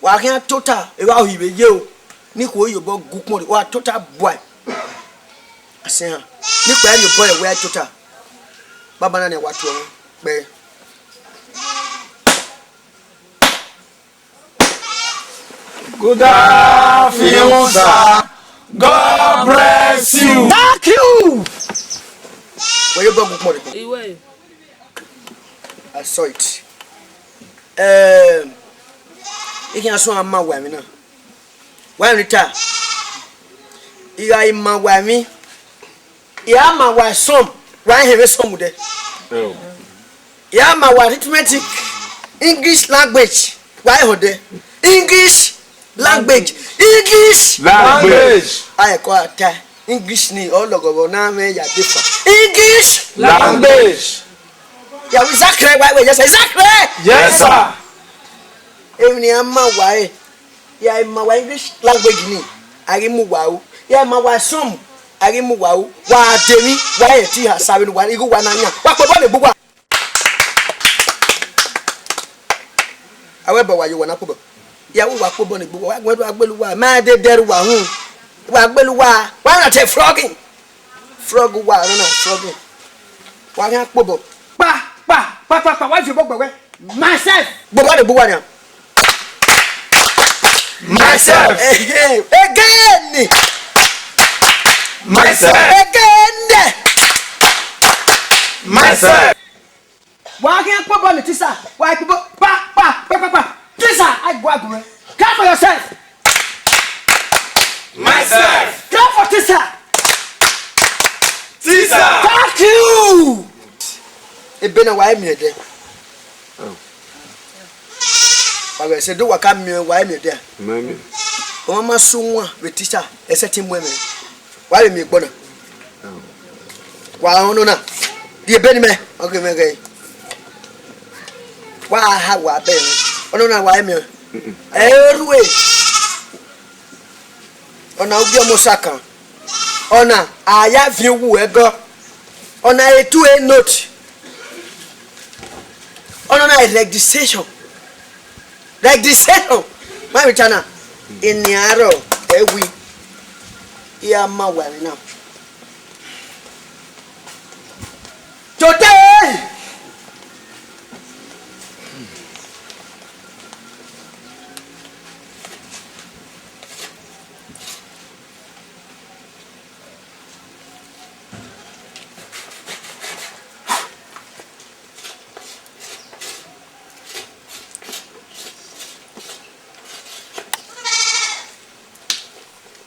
Wa khian tota, evba ohi vbe ye o. Ne I khuo ye obọ gu ukpọn rre, wa tota buae. Asẹ han. Ne I kpẹ rrie obọ rẹ wẹ tota. Baba na nian wa tuẹ mwẹ kpẹ. Good afternoon, sir. God bless you. Thank you. Wẹ ye obọ gu ukpọn rre. Iwe. I saw it. Um, I khian suẹn a ma wa emwi na. Wa emwi ta. I gha i ma wa emwi. I a ma wa sum, wa hẹn vbe sum dẹ. I a ma wa arithmetic, English language, wa họn dẹ. English language, English language. A ẹkọ a ta. English ni ọ lọghọ vbe ọ na mwẹ ya defa. English language. Ya wẹ, is that correct? Wa wẹ, yes, sir. Is that correct? Yes, sir. Emwi ne a ma wa re, ya ma wa English language ni, a ghi mu wa ru. Ya ma wa sum, a ghi mu wa ru. Wa de emwi, wa hẹ te ha sa vbene uwa, igho uwa na yan. Wa kpobọ ne egbe uwa. Avbe ẹbọ wa ye owa na kpobọ. Ya wẹ wa kpobọ ne egbe uwa, wa gu ẹdẹ wa gbele uwa, ma de dẹrẹ uwa hun. Wa gbele uwa, wa na te flogging. Frog uwa, no, no, flogging. Wa khian kpobọ. Kpa, kpa, kpa, kpa, kpa, wa fi obọ gbẹ wẹ. Myself. Gbobọ ne egbe uwa nian. Myself. Ehe, again. Myself. Again. Myself. Wa khian kpobọ ne teacher, wa kpobọ, kpa, kpa, kpa, kpa, kpa. Teacher, I go, I go. Clap for yourself. Myself. Clap for teacher. Teacher. Thank you. Ebe na wa emi ẹdẹ. Oh. Wa ghẹ sẹ do wa ka miẹn, wa i miẹn dia. Mẹ miẹn. Ọ ma ma sẹ uwan vbe teacher, ẹsẹ te mu ẹmwẹ. Wa vbe miẹn egbe na. Wa rẹn ọnọna. Rhie ebe ne imẹ, ọ ghe mwẹ ghẹ. Wa ha wa bẹghe mwẹ. Ọnọna wa i miẹn. Ẹ i rue. Ọna ugie ọmọ Osakan. Ọna a ya viẹn uwu ẹgọ. Ọna a two A note. Ọna na registration. Registration. Ma vbe ta na. Eni arọ ẹwi. I a ma wa emwi na. Today.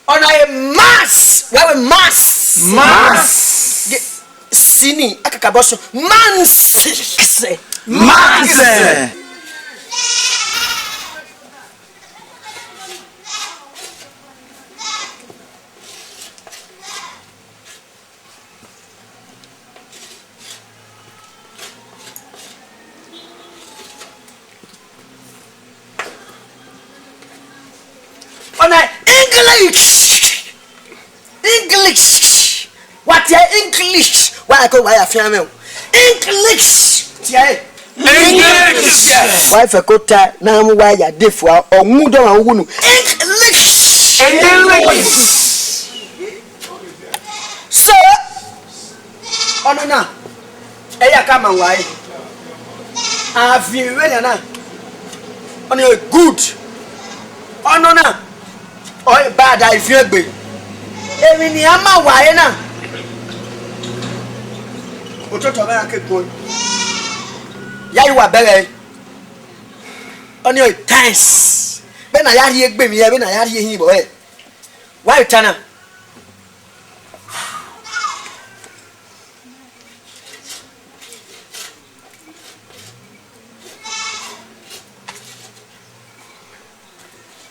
Ọna e mass, wẹ wẹ mass. Mass. Ye, sini, akakabọsọ, mass. Mass. Ọna English. English. Wa tie English. Wa ko wa ya fian mẹ o. English. Tie. English. Wa fẹ ko ta na mu wa ya de fua, ọ mu dọ wa wunu. English. English. So, ọnọna, ẹ ya ka ma wa ẹre. A viọ vbene na, ọnii good. Ọnọna, ọ bad, a viọ egbe. Emwi ne iran ma wa ẹre na, ototọ mwẹ iran ke guan. Ya yi wa bẹghe. Ọnii ọ times. Vbene a ya rhie egbe emwi hẹ, vbene a ya rhie ehin vbọ hẹ. Wa vbe ta na.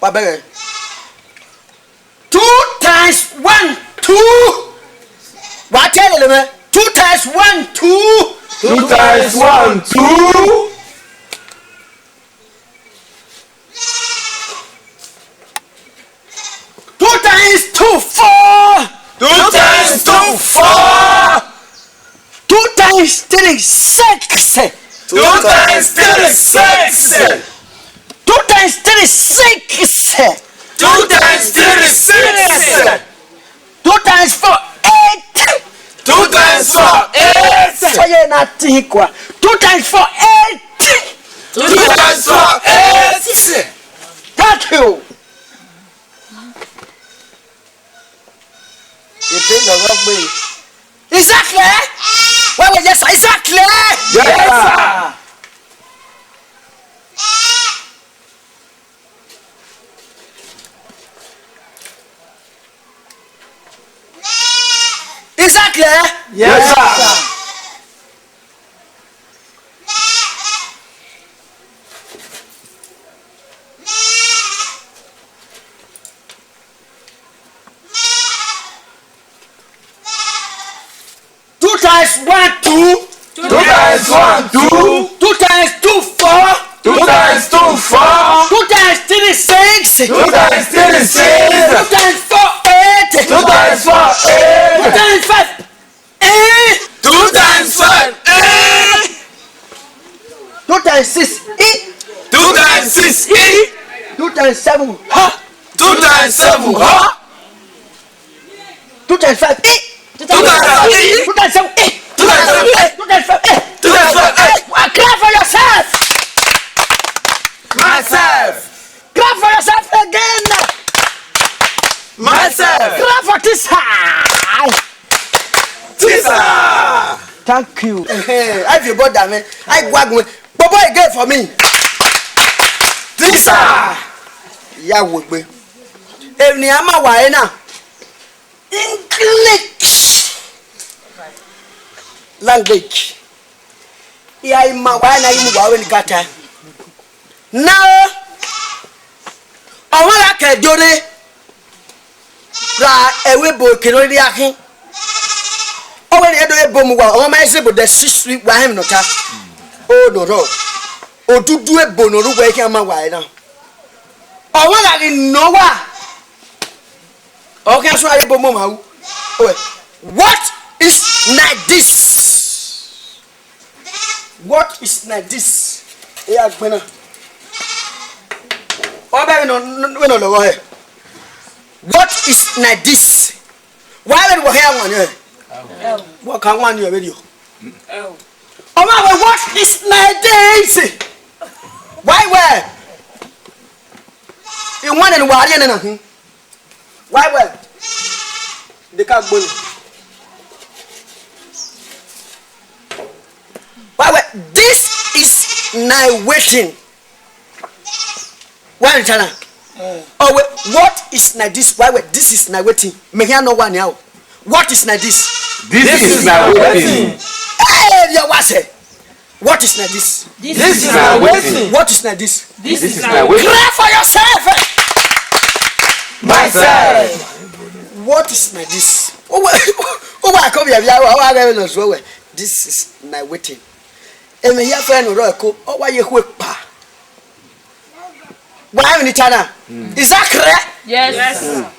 Wa bẹghe. Two times one, two. Wa tie lele mwẹ. Two times one, two. Two times one, two. Two times two, four. Two times two, four. Two times three, six. Two times three, six. Two times three, six. Two times three, six. Two times four, eight. Two times four, eight. Oye na tin kua. Two times four, eight. Two times four, eight. Thank you. Ebe lọghọ gbe. Is that clear? Wẹ wẹ, yes, sir. Is that clear? Yes, sir. Is that clear? Yes, sir. Two times one, two. Two times one, two. Two times two, four. Two times two, four. Two times three, six. Two times three, six. Two times four, eight. Two times four, eight. Two times five, eh? Two times five, eh? Two times six, e? Two times six, e? Two times seven, ha? Two times seven, ha? Two times five, e? Two times five, e? Two times seven, e? Two times seven, e? Two times five, e? Two times five, e? Clap for yourself. Myself. Clap for yourself again. Myself. Clap for this side. Tisa! Thank you. Hey, I feel bother me. I wag me. Bobo again for me. Tisa! Ya wo gbe. Emwi ne a ma wa ẹre na. English language. Ya i ma wa ẹre na, i mu wa vbe ni gata. Na, Kẹdore ra ẹvbo ebo kere ọ rhirhi khin. Ọ wẹ ne ebo mu wa, ọ ma zẹ ebo de sisi wa hẹn nọ ta. O nọ rọ. Odudu ebo nọ ru wẹ khian ma wa ẹre na. Ọ wa gha ghi nọ wa. Ọ khian sunu ebo mu ma ru. Owẹ, what is like this? What is like this? E ya gbẹn na. Ọ bẹ vbe nọ, vbe nọ lọghọ hẹ. What is like this? Why vbe wọ hẹ wan ni? Wọ ka wan ni vbe dio. Ọ ma wẹ, what is like this? Why wẹ? I wan ne wa rie nena hin. Why well? De ka gbẹn. Why well? This is my waiting. Why you tell her? Oh, wait, what is like this? Why well? This is my waiting. Me here no one now. What is like this? This is my waiting. Hey, your was it? What is like this? This is my waiting. What is like this? This is my waiting. Cry for yourself. Eh? Myself. What is like this? Uwa, uwa ko bia bia, uwa ghe no so we. This is my waiting. Emi ya fe no ro ko, ọ wa ye khu pa. Wa mi ni tana. Is that correct? Yes. Yes, sir.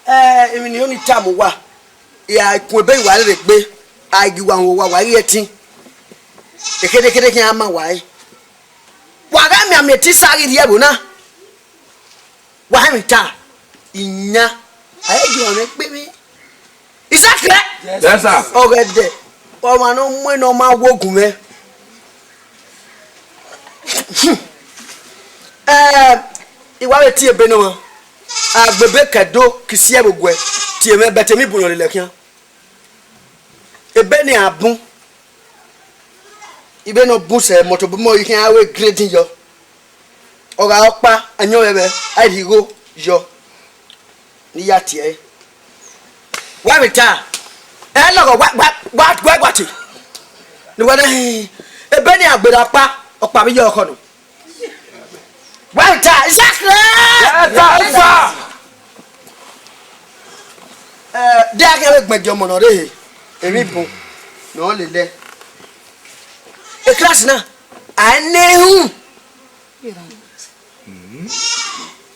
Eh, emi ni oni tamu wa. Ya kun ebe wa re gbe. A gi wa wo wa wa ye tin. Ekedekede khian ma wa ẹre. Wa gha mianmian etisa ghi rhie ẹvbo na. Wa hẹn emwi ta, iyan, a i gie ọmwa egbe mwẹ. Is that correct? Yes, sir. Ọghẹdẹ, ọmwa ne ọ mu ẹn ne ọ ma wo gun mwẹ. Eh, I wa vbe tie ebe ne ọmwa. Agbebe kẹdo, kisiẹ vbe oguẹ, tie mwẹ, but emwi bun ne ọ lele khian. Ebe ne a bun, ibe ne ọ bun sẹ mọto bu mọ ikhian aro grading yọ. Ọ gha ọkpa, ayọn vbe ẹvbẹ, a rhie igho yọ. Ne I ya tie ẹre. Wa vbe ta, ẹ lọghọ wa, wa, wa, wa, wa te. Ne uwa na, ebe ne a gberra ọkpa, ọkpa vbe yọ ọkhọ nọ. Wa vbe ta, exactly. Yes, sir. Yes, sir. Eh, de a ghi vbe gbẹn gie ọmọ ne ọ rre ehe, emwi bun ne ọ lele. E class na, a ne hu.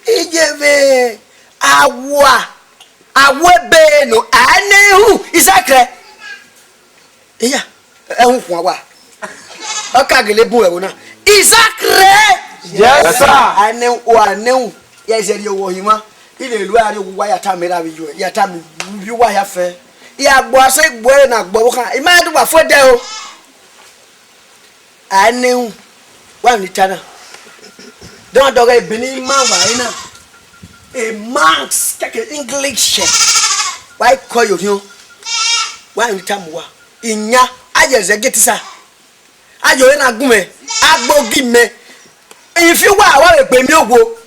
Iye vbe awa, awa ebe nọ, a ne hu, exactly. Iya, ẹhun khuan wa. Ọ ka gele bun ẹvbo na. Is that correct? Yes, sir. A ne u, a ne u. Ya zẹ rhie owa hin ma. I le lu a rhie owa ya ta mẹ ra vbe yo. Ya ta mẹ vbe uwa ya fẹ. Ya gbọ asẹ gbọ ẹre na gbọ vbe khan. I ma do wa fo dẹ o. A ne u. Wa ni ta na. Dọn dọghe ebe ne I ma wa ẹre na. A monks, kẹkẹ English. Wa i kọ yo hiọn. Wa ni ta mu wa. Iyan, a ye ẹzẹ gie tisa. A ye ọre na gun mwẹ, a gbe ogi mẹ. Ifi uwa, wa vbe gbe emi owo.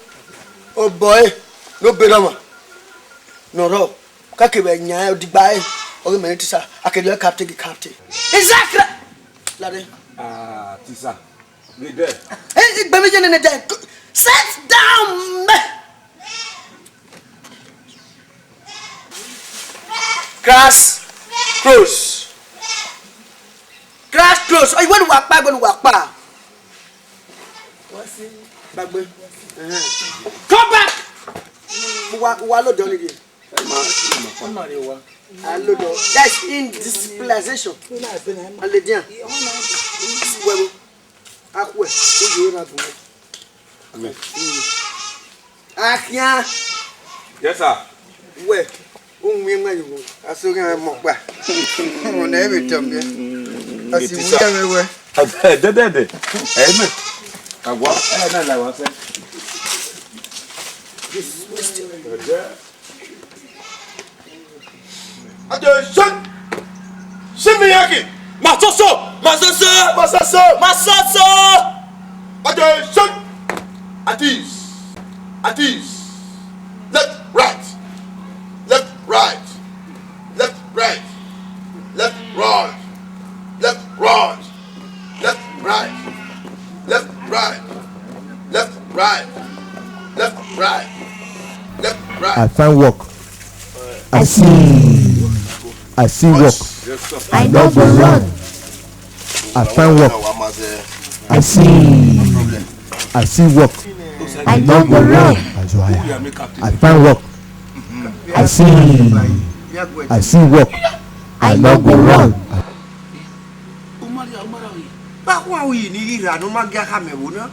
Obọ ẹre, ne obọ erha ọmwa. Ne ọ rrọọ, ka kevbe yan odigba ẹre, ọ ghi mẹ ne tisa, a ke rhie captain gie captain. Exactly. Lade. Ah, tisa. Read there. Hey, igbe mi ye nene there. Sit down. Class close. Class close. Oh, iwẹ ne uwa kpa, iwẹ ne uwa kpa. Gbagbe. Ẹhẹn. Come back. Uwa, uwa lo dọ ni die. Alodo. That's indisciplinization. Aledian. Wẹwo. Akhue. Oyo na bu. Amen. Akhian. Yes, sir. Wẹ. Ohun mi ma yo. Aso ghan mo pa. Mo na ebe tọ mi. Asi bu ya me wẹ. Dede de. Amen. Awa. Eh, na la wa se. Attention! Shimiyaki! Masoso! Masoso! Masoso! Masoso! Attention! At ease! At ease! Left, right! Left, right! Left, right! Left, right! Left, right! Left, right! Left, right! Left, right! Left, right! I find work. I see. I see work. I no go run. I find work. I see. I see work. I no go run. I find work. I see. I see work. I no go run. Ba khuan ru iyi ni ghi rra ne ọ ma gie a khama ẹvbo na.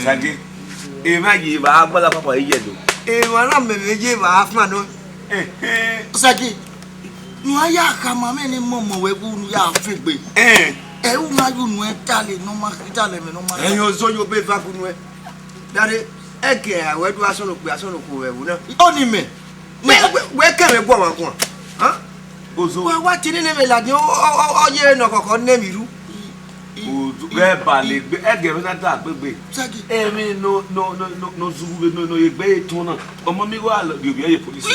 Sage, emwa ye evba agbala papa ye do. Emwa na mẹ vbe ye evba afan nọ. Sage, ne a ya khama mwẹ ne mọmọ wẹ gu unu ya fe egbe. Ẹ u na ye unu ẹ dale ne ọ ma dale mwẹ ne ọ ma. Ẹyin ozo yo be va gu unu ẹ. Dare, ẹkẹ a wẹ do asọn okpia asọn okhuo vbe ẹvbo na. Ọni mẹ. Wẹ wẹ kẹmwẹ guan mwa guan. Ozo. Wa wa tie nene vbe ladian, ọ, ọ, ọ, ọ ye nọ khọkhọ ne emwi ru. Ozo, ghẹ ba le gbe, ẹgẹ vbe na da gbe gbe. Sagi. Emwi no, no, no, no, no zughu vbe no, no ye gbe etọn na. Ọmọ mi wa rhie ovbi ẹre ye polisi.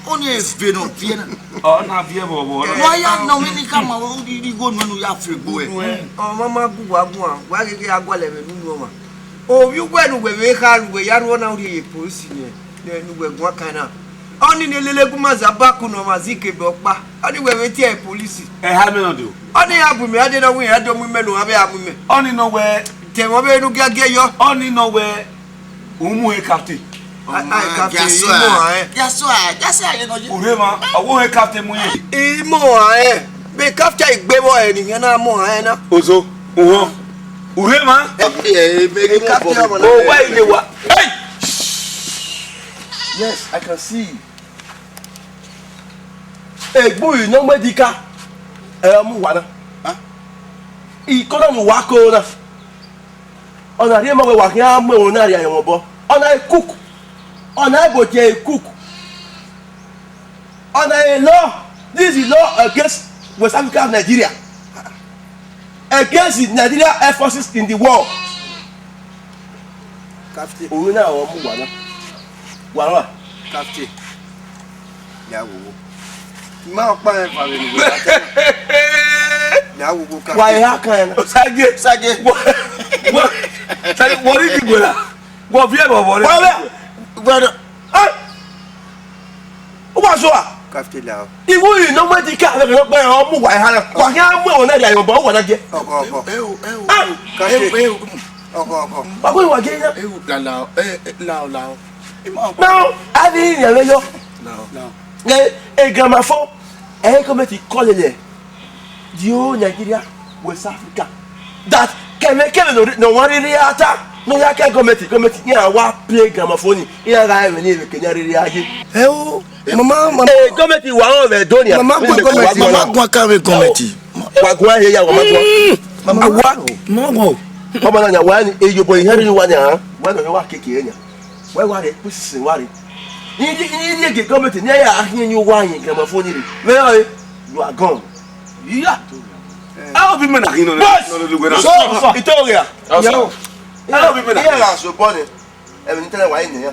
Ọni eve nọ viẹ na. Ọ na viẹ vbọ vbọ na. Wa ya nọ mwẹ ni ka ma wẹ u rhie igho nuẹn ne u ya fe egbe. Ọmọ ma gu wa guan, wa ghi ghi a gualọ ẹmwẹ ne unu ọmwa. Ovbi uwẹ ne uwẹ vbe kha ru, uwẹ ya rhuọ na rhie ye polisi nẹ, ne uwẹ guan kan na. Ọnii ne lele gu ma zẹ abaku ne ọmwa zẹ ikebe ọkpa, ọnii wẹ vbe tie ẹre polisi. Ẹ ha mẹ nọ do. Ọnii ya bu imẹ, a de nọ wẹ iran do mu imẹ ne uwa vbe a mu imẹ. Ọnii nọ wẹ. Tẹ mwẹ vbene u giagia yọ. Ọnii nọ wẹ, u mu he captain. A, a, captain, Jasua. Imọ hẹ. Jasua, Jasua ye nọ ye. Urhe ma, ọ wo he captain mu ye. Imọ hẹ. Be captain igbe vbọ ẹ ne iran na mọ hẹ na. Ozo, uhọn. Urhe ma. Ẹ, ẹ, ẹ, ẹ, captain ọmọ na. O wa ile wa. Hey! Yes, I can see. Egbe uri ne ọ mu edika, ẹ, ọ mu uwa na. Huh? Ikona ne uwa ko na. Ọ na rhie ma wẹ wa khian mu ẹvbo na rhie ayọnmwẹ obọ. Ọ na e cook. Ọ na e bo je e cook. Ọ na e law. This is law against West Africa and Nigeria. Against the Nigeria air forces in the world. Captain. Òun náà wọ́n mú wàhálà. Wàhálà. Captain. Ìyá wòwò. Má ọ̀pá ẹ̀ fà mí nìyẹn. Ìyá wòwò captain. Wà á yà kàn ẹ̀ náà. Sage. Sage. Wọ́n, wọ́n, Sage, wọ́n rí ìdìbò náà. Wọ́n fi ẹ̀ bọ̀ wọ́n rí. Wọ́n bẹ̀. Gbọ́dọ̀. Ẹ́! Ó wá sọ à? Captain la o. Ìwọ yìí ló mọ̀ di ká àlọ́ kan pé ọ mú wà á hàn. Wà á kí á mú ẹ̀wọ̀n náà di àyọ̀bọ̀, ó wà náà jẹ. Ọkọ, ọkọ. Ẹ o, ẹ o, Ah! ẹ o, Captain. Ẹ o, ẹ o. Ọkọ, ọkọ. Wà á kó ìwà jẹ yẹn. Ẹ o, la, la, ẹ, ẹ, la o, la o. Ẹ má Now, a ní ìrìn àlẹ́ yọ. La o. La o. Ẹ, ẹ, gramophone, ẹ, committee call lẹ. The whole Nigeria, West Africa. That kẹmẹ kẹmẹ no, no one really ata. No ya kẹ gọọmenti, gọọmenti, iran wa play gramophone, iran gha ẹmwẹ ni ẹmwẹ kenya rere aye. Ẹ o, mama, mama. Eh, gọọmenti wa rọnmwẹ do nia. Mama guan gọọmenti, mama guan kave gọọmenti. Wa guan he ya, wa ma guan. Mama wa. Mama wa. Ọmọ na nia wa ni, eyobọ ihian ni wa nia, wa na wa keke nia. Wẹ wa rre, kpisisin wa rre. Ni, ni, ni, ni ege gọọmenti, ne ya khian yin uwa yin gramophone ni rre. Vbe ọre, you are gone. Yeah. Ẹ o bi mẹ na hin nọ. Boss! Nọ, nọ, nọ, nọ. So, ito gha. Ẹ o bi mẹ na. Iye la so bọ ni. Ẹ bi ni tẹlẹ wa yin ya.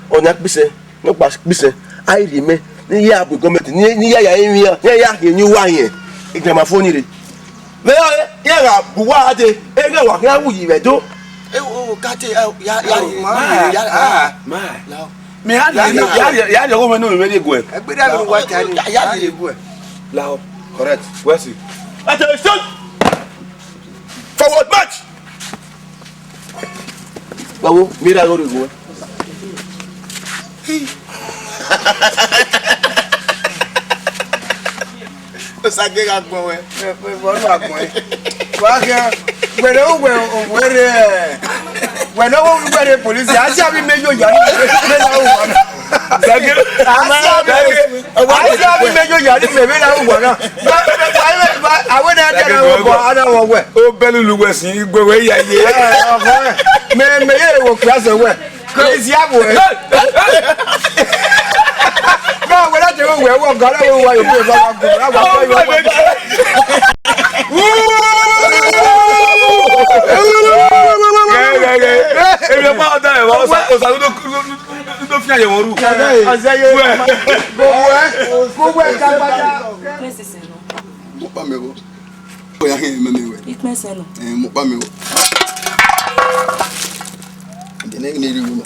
Ọna kpise, no kpa kpise. Ai ri mẹ, ni ya bu gọọmenti, ni, ni ya ya yin ya, ni ya khian yin uwa yin. Gramophone ni rre. Vbe ọ, iran gha bu uwa dee, eghẹ wa khian wu yi vbe Ẹdo. E o, o, kate, ya, ya, ya, ma, ya, ah, ma. Lao. Mẹ ya, ya, ya, ya, ya, ya, ọmọ ẹnọ mẹ rhie guẹ. Ẹgbẹdẹ mi wa ta ni. Ya, ya, ya, rhie guẹ. Lao. Correct. Wẹ si. Attention! Forward march! Babo, mira gori gun. Osage gha gbọn wẹ. Ẹ, ẹ, ẹ, ọ na gbọn ẹ. Wa khian, wẹrẹ uwẹ owẹrẹ, wẹ ne ọ wẹrẹ polisi, a si avbe imẹ yo ya ni, mẹ na ru wa na. Sage. A si avbe, Sage. A si avbe imẹ yo ya ni, mẹ vbe na ru wa na. Ba, ba, ba, ba, a wẹ na dia na wọ, a na wọ wẹ. O bẹlulu wẹ si, igwe wẹ ya ye. Ẹ, ọkọ ẹ. Mẹ, mẹ ye wo kura sẹ wẹ. Kò ní sí àbò ẹ. Báwo wẹ láti ẹ̀rọ wẹ̀ wọ̀ gan láwọn ohun ayọ̀ fún ìfọwọ́ àgùn láwọn ọmọ yòókù. Gẹ́gẹ́gẹ́. Èmi ọ̀pá ọ̀dà ẹ̀ wá, ọ̀sà, ọ̀sà ló, ló, ló, ló fi àyẹ̀wò rú. Ọ̀sẹ̀ yẹn. Wẹ̀. Gbogbo ẹ̀, gbogbo ẹ̀ ká padà. Mo pa mi o. Oya hin mẹ mi wẹ. Ikpẹsẹ nọ. Eh, mo pa mi o. Ade ne ne ri wo ma.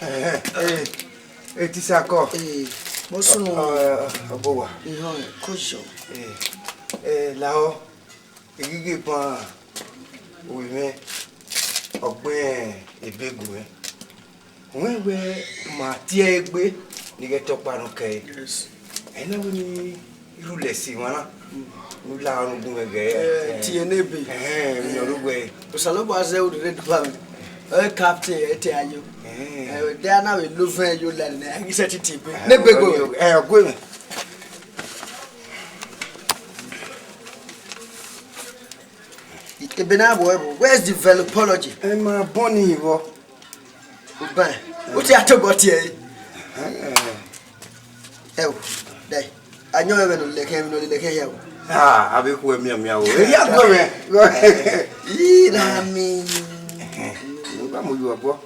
Ẹ, ẹ, ẹ, Tisakọ. Ee, mo sunu. Ọ, ọ, ọ, bọ wa. Ihọn, ko jọ. Ẹ, ẹ, lahọ, egige ban, ovbi mwẹ, ọ gbẹn ebe gu mwẹ. Wẹ wẹ ma tie egbe ni ghẹ tọkpa nọ kẹe. Yes. Ẹ na wẹ ni rhulẹ si emwa na. Nu la ọnrẹn gun mwẹ gẹ. Eh, tie ne ebe. Ẹhẹn, mi nọ ru wẹ. Osanobua zẹ ru rre dua mwẹ. Ẹ captain, ẹ te ayo. Ẹhẹn. Ẹ, de ana vbe lo vẹn yo la nẹ, a ghi sẹ titi ebe. Ẹhẹn, ne ebe go. Ẹ, ọ gue mwẹ. Ebe na vbo ẹvbo, where's the velopology? Ẹ ma bọ ni vbọ. Uban, u ti a tobọ tie ẹre. Ẹ o, dai, a yọn ẹmwẹ ne ọ lele ẹkẹn, ẹmwẹ ne ọ lele ẹkẹn hia o. Ah, avbe khu ẹmianmian o. Eya gu ẹmwẹ. Ii, na mi. Mo ba mu yu ọgbọ.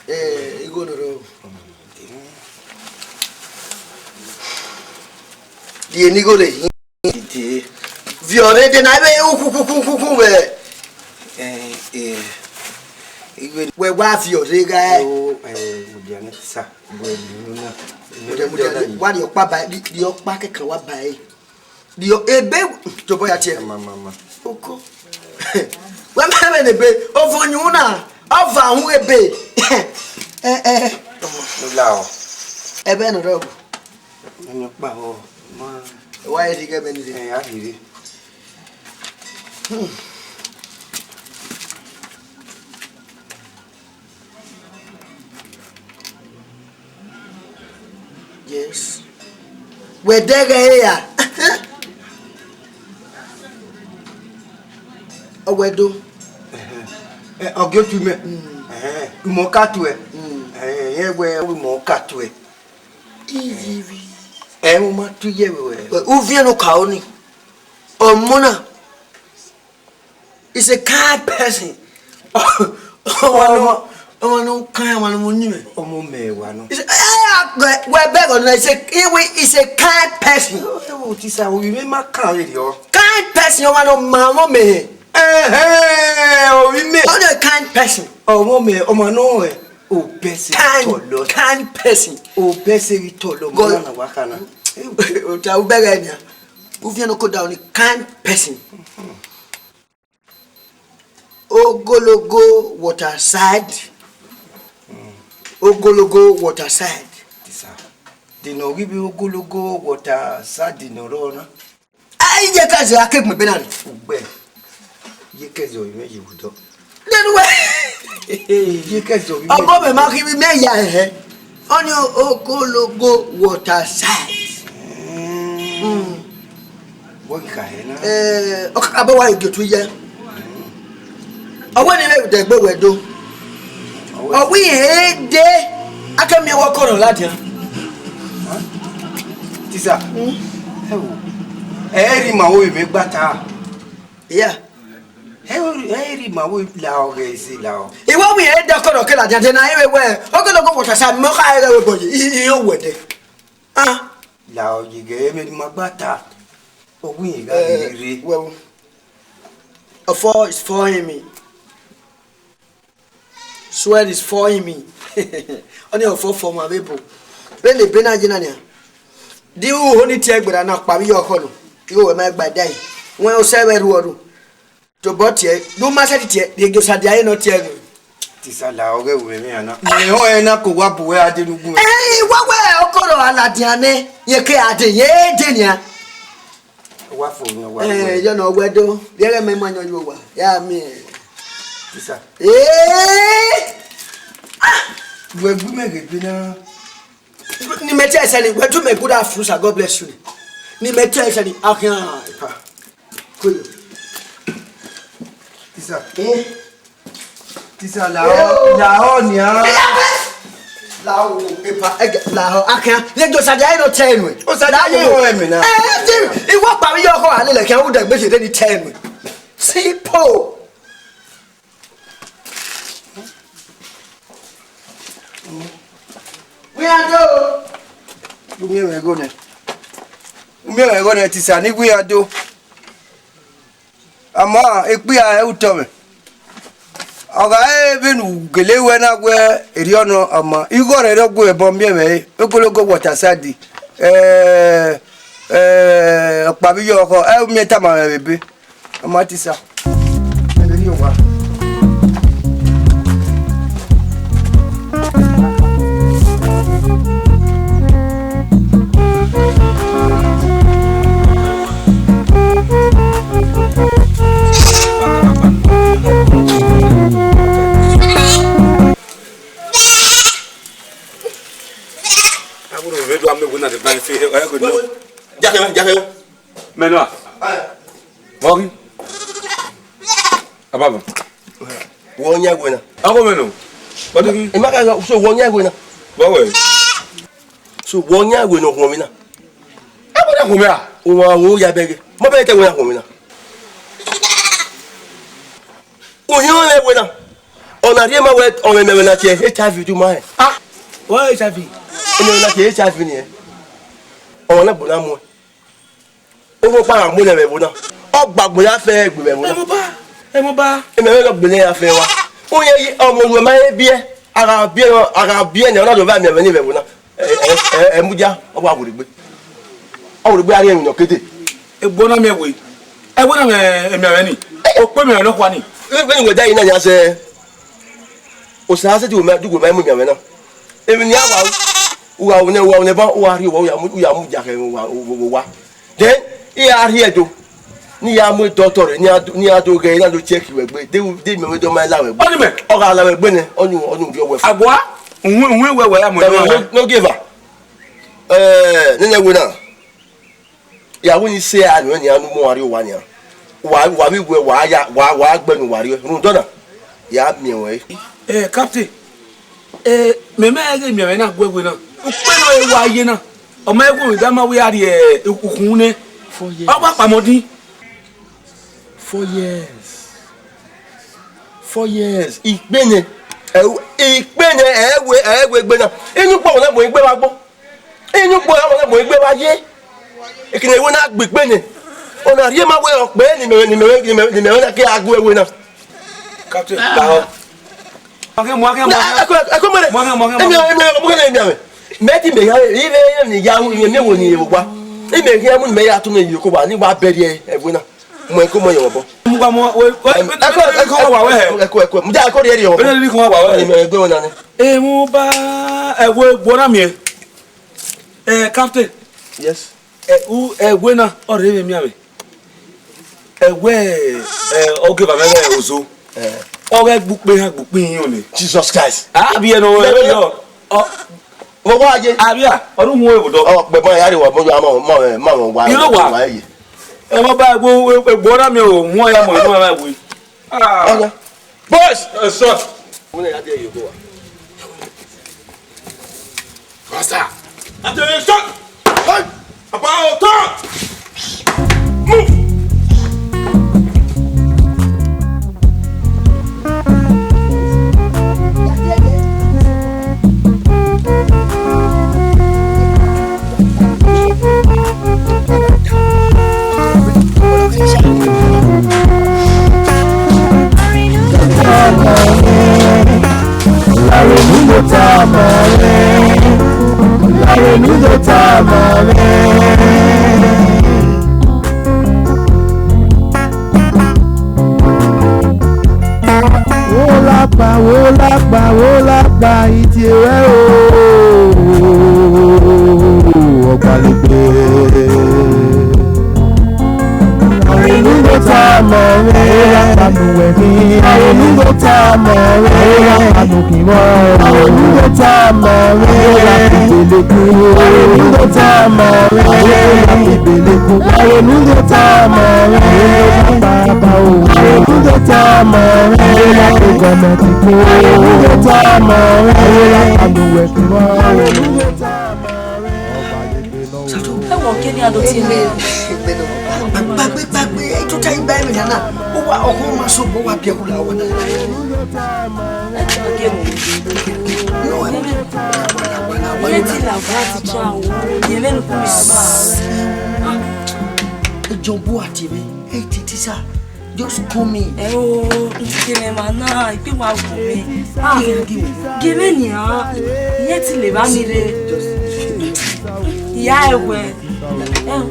Eh, igho nọ rre o. Die ne igho le hin? Dede. Viọ rre de na, ebe ukhukhukhukhukhu vbe. Eh, eh, igbe. Wẹ wa viọ rre gha. O, eh, mudia nẹ, sir. Wẹ ni unu na. Mudia, mudia, wa rhie ọkpa ba, rhie ọkpa kẹkan wa ba ẹre. Rhie ebe, tobọ ya tie. Ma, ma, ma. Oko. Wẹ ma vbe ne ebe, ovọ yun na, ọva hun ebe. Eh, eh. Ula o. Ẹbẹ nọ rẹ o. Ẹni ọkpa họ, ma. Wa rhie ighẹ ẹbẹ ni rre. Eh, a rhie. Hmm. Yes. Wẹ dẹghe ẹre ra? Ọ wẹ do. Ẹhẹn. Ẹ, ọ gie otu mẹ. Mm. Ẹhẹn. Imọ ka tuẹ. Mm. Ẹhẹn, irẹn wẹ imọ ka tuẹ. Ivivii. Ẹ, mo ma tu iye vbe wẹ. Uviẹn ne okaro ni. Ọmọ na. Is a kind person. Ọmọ nọ, ọmọ nọ kan, ọmọ nọ mu ni mẹ. Ọmọ mẹ wa nọ. Is a, eh, eh, wẹ bẹghe ọna, is a, he will, is a kind person. Ẹ wo tisa, ovbi mẹ ma kan vberriọ. Kind person, ọmọ nọ ma ọmọ mẹ. Ẹhẹn, ovbi mẹ. Ọ nọ kind person. Ọmọ mẹ, ọmọ nọ ẹ, obese kind, tọlọ. Kind person. Obese vbe tọlọ, ọmọ God. Na wa kana. Ota ubẹghe nia. Uviẹn ne ọ koda ọni kind person. Ogologo waterside. Ogologo waterside. Tisa. De ne ọ ghi vbe ogologo waterside ne ọ rrọọ na? Ai, iye kẹzẹ a ke gbẹn ebe na rre. Ugbẹ. Iye kẹzẹ ọ i mwẹ ye vbe odọ. Nene uwẹ. Iye kẹzẹ ọ i mwẹ. Ọgọ mẹ ma khin vbe imẹ ya hẹ. Ọni ogologo waterside. Mm. Wọ ghi kha hẹ na? Eh, ọ ka bọ wa ghe otu iye. Ọ wẹ ne I vbe dẹ egbe wẹ do. Ọ wẹ. Ọ wẹ irẹn dee, a ke miẹn wẹ ọkọrọ ladian. Tisa. Mm. Ẹ wo. Ẹ i rhie ima vbe mẹ gba ta. Yeah. Ẹ i rhie ima vbe la ọghẹ ese la ọ. I wẹ wẹ irẹn dee ọkọrọ ke ladian de na, I vbe wẹ, ogologo waterside, mẹ ọ kha rẹn vbe obọ ye, I, I, I wẹ dee. Ah. La ọ ye ghe, emwi ne ima gba ta. Ọ wẹ irẹn gha rhie rre. Well, ọfọ is for him. Swear is for him. Ọni ọfọ fọ ma vbe ebo. Vbene ebe na ye na nia. Di u ho ni tie gberra na kpa vbe iye ọkhọ nọ. Igho wẹ ma gba da yi. Wẹ osẹ vbe ru ọru. Tobọ tie, ne u ma sẹtin tie, rhie gie Osadia ẹre ne ọ tie ẹre. Tisa la ọghẹ vbe mwẹ na. Mẹ họn ẹre na ko wa bu wẹ a dee ne ugbẹn. Ẹ, wa wẹ ọkọrọ a ladian nẹ, rẹn ke a dee, rẹn dee nian. Wa fo nẹ, wa. Ẹ, yọ nọ wẹ do, vbe ẹghẹ mẹ ma yọn ye owa, ya miẹn. Tisa. Ee! Wẹ gu mẹ ghe gbe na. Ne imẹ tie ẹsẹ ni, wẹ do mẹ good afternoon, sir. God bless you. Ne imẹ tie ẹsẹ ni, akhian, epa. Kolo. Tisa. Eh? Tisa, lahọ, lahọ nian. Lahọ, epa, ẹgẹ, lahọ, akhian. Ye do Osadia ẹre ne ọ tie ẹre nuẹn. Osadia ẹre ne ọ tie ẹre nuẹn. Eh, eh, iwọ kpa vbe iye ọkhọ a lele khian, u dẹ gbe ye de ni tie ẹre nuẹn. Simple. Wẹ a do. U miẹn mwẹ ẹghọ nẹ. U miẹn mwẹ ẹghọ nẹ, Tisa, ne I wẹ a do. Ama ekpia ẹ utọ mwẹ. Ọ gha re vbene u gele wẹ na wẹ erriọ nọ, ama igho rẹ rre ọgua ẹbọ miẹn mwẹ re, ogologo waterside, eh, eh, ọkpa vbe iye ọkhọ, ẹ u miẹn tama mwẹ vbe ebe. Ama Tisa. Ẹmwẹ ne owa. Agbọnọ vbe do ame wẹ na de ba ife, ẹ, ẹ, ẹ, Jakẹ, jakẹ. Mẹ nọ a? Vbọ ghi? Ababa. Wọ yan ẹwe na. Ọgọ mẹ nọ. Vbọ ghi? Ima ka so wọ yan ẹwe na. Vbọ wẹ? So wọ yan ẹwe na, ọ khuọnmwi na. Ẹwe na khuọnmwi a? Uwa wo ya bẹghe. Ma bẹghe te ẹwe na khuọnmwi na. Ohiẹn ọnrẹn ẹwe na. Ọna rhie ma wẹ ọmwẹ mẹ na tie H I V du ma rẹn. Ah, what H I V? Ọmwẹ na tie H I V ni ẹ. Ọmwa na gbọna muẹn. Owo kpa gha mu nẹ vbe ẹvbo na. Ọ gba agbọn ya fẹ egbe vbe ẹvbo na. Ẹmọba, ẹmọba. Emẹ vbe lọ gbele ya fẹ wa. Uye yi ọmọ ruẹ ma he biẹ, a gha biẹ, a gha biẹ nẹ, ọ na do va miẹn vbe ni vbe ẹvbo na. Ẹ, ẹ, ẹ, ẹ mudia, ọ wa werriegbe. Ọ werriegbe a rhie emwi ne ọ ke dee. Egbe na miẹn we. Ẹvbo na mwẹ emianmwẹ ni. Okpia emianmwẹ nọkhua ni. Vbene uwẹ da yi na yan sẹ, Osa sẹtin wẹ ma, du wẹ ma mu emianmwẹ na. Emwi ne iran wa ru, u gha ru nẹ, u gha ru nẹ ban, u gha rhie owa, u ya mu, u ya mu dia khẹ vbe owa, vbe owa. Then, iran rhie do, ne iran mu doctor rre, ne iran do, ne iran do ghẹ, ne iran do check wẹ egbe, de, de emianmwẹ do ma la wẹ egbe. Ọni mẹ. Ọ gha la wẹ egbe nẹ, ọni, ọni u viọ wẹ fo. Agbua, uhun, uhun wẹ wẹ ya mu emianmwẹ. No give her. Eh, nene ẹvbo na. Ya wẹ ne I sẹ a nuẹn nian ne u mu uwa rrie owa nian. Wa, wa vbe wẹ wa ya, wa, wa gbẹe ne uwa rrie rhunmwuda ọna, ya miẹn ruẹ. Eh, Captain, eh, mẹ ma ghe miẹn mwẹ na gu ẹwe na. Ukpẹ ne wa ye na, ọ ma gu da ma wẹ a rrie ukhunmwu nẹ. Four years. Ọ gba kpamọ din. Four years. Four years. Ikpe nẹ, ẹ, ikpe nẹ, ẹ wẹ, ẹ wẹ egbe na. Inu kpọ na mo igbe vbe agbọn. Inu kpọ na mo igbe vbe aye. Ekene ẹwe na gbe ikpe nẹ. Ọna rhie ma wẹ ọkpẹ ne mẹ, ne mẹ, ne mẹ, ne mẹ na ke a gu ẹwe na. Captain, ta ọ. Ọkẹ mu, ọkẹ mu, ọkẹ. Ẹkọ, ẹkọ mẹrẹ. Mu ọkẹ mu, ọkẹ mu. Emi, emi, ọkẹ mu, emi, emi. Mẹ ti mẹ ya, ive, emi ya, emi wo ni ewa. Emi ya mu ni mẹ ya tu mẹ yi ko wa, ni wa bẹrẹ ẹwe na. Mu ẹko mọ yọ bọ. Mu gba mọ, we, we, ẹko, ẹko wa wẹ hẹ. Ẹko, ẹko. Mu ja ẹko rhie rhie. Wẹ ni kọ wa wẹ. Emi ẹgbẹ wọn nani. Emu ba ẹwe gbo na miẹn. Eh, Captain. Yes. Ẹ, u, ẹwe na, ọ rhe vbe miẹn mwẹ. Ẹwe, ẹ, ọ ghe evba mwẹ ghẹ ozo. Eh. Ọ ghẹ gbe ukpe ha gbe ukpe ihinrọn nẹ. Jesus Christ. A vbiẹ nọ, ẹ, ọ, ọ, vbe wa ye? A vbiẹ, ọ ru wọn evo dọ. Ọ, gbe ma ya re wa, mo ya ma, ma, ma, ma, wa, I ro wa. Wa ye. Ẹ, mo ba ẹgbo, ẹgbo na mi o, wọn ya mọ, ẹ, mo ba ẹgbo. Ah. Ọya. Boys! Ẹ sọ. Wọ́n lè yá díẹ̀ yòókù wa. Faster! Attention! Hey! About turn! Move! Wo la kpa, wo la kpa, wo la kpa, itie rẹ o, ọgbalegbe. Arẹnudotama mwẹ, arẹnudotama mwẹ, arẹnudotama mwẹ, arẹnudotama mwẹ, arẹnudotama mwẹ, arẹnudotama mwẹ, baba o, arẹnudotama mwẹ, gọọmenti ko, arẹnudotama mwẹ, arẹnudotama mwẹ. Sato, ẹ wọ kẹ ni a do tie mẹ. Gbàgbé, gbàgbé, ẹ tó tá igba ẹ̀mí nana. Ó wá ọkùnrin máa sọ bó wá bí ẹkú làwọn náà. Ẹ tó kẹ mọ. No, ẹ wọ́n. Iye ti là bá ti tra o. Iye mẹ́nu kú mi sá. Ẹ jọ bó àti mi. Ẹ ti ti sá. Just call me. Ẹ o, n ti kele ma na, ipe wa wọ mi. Ah, gele ni a. Iye ti lè bá mi re. Ìyá ẹ wẹ. Ẹ o,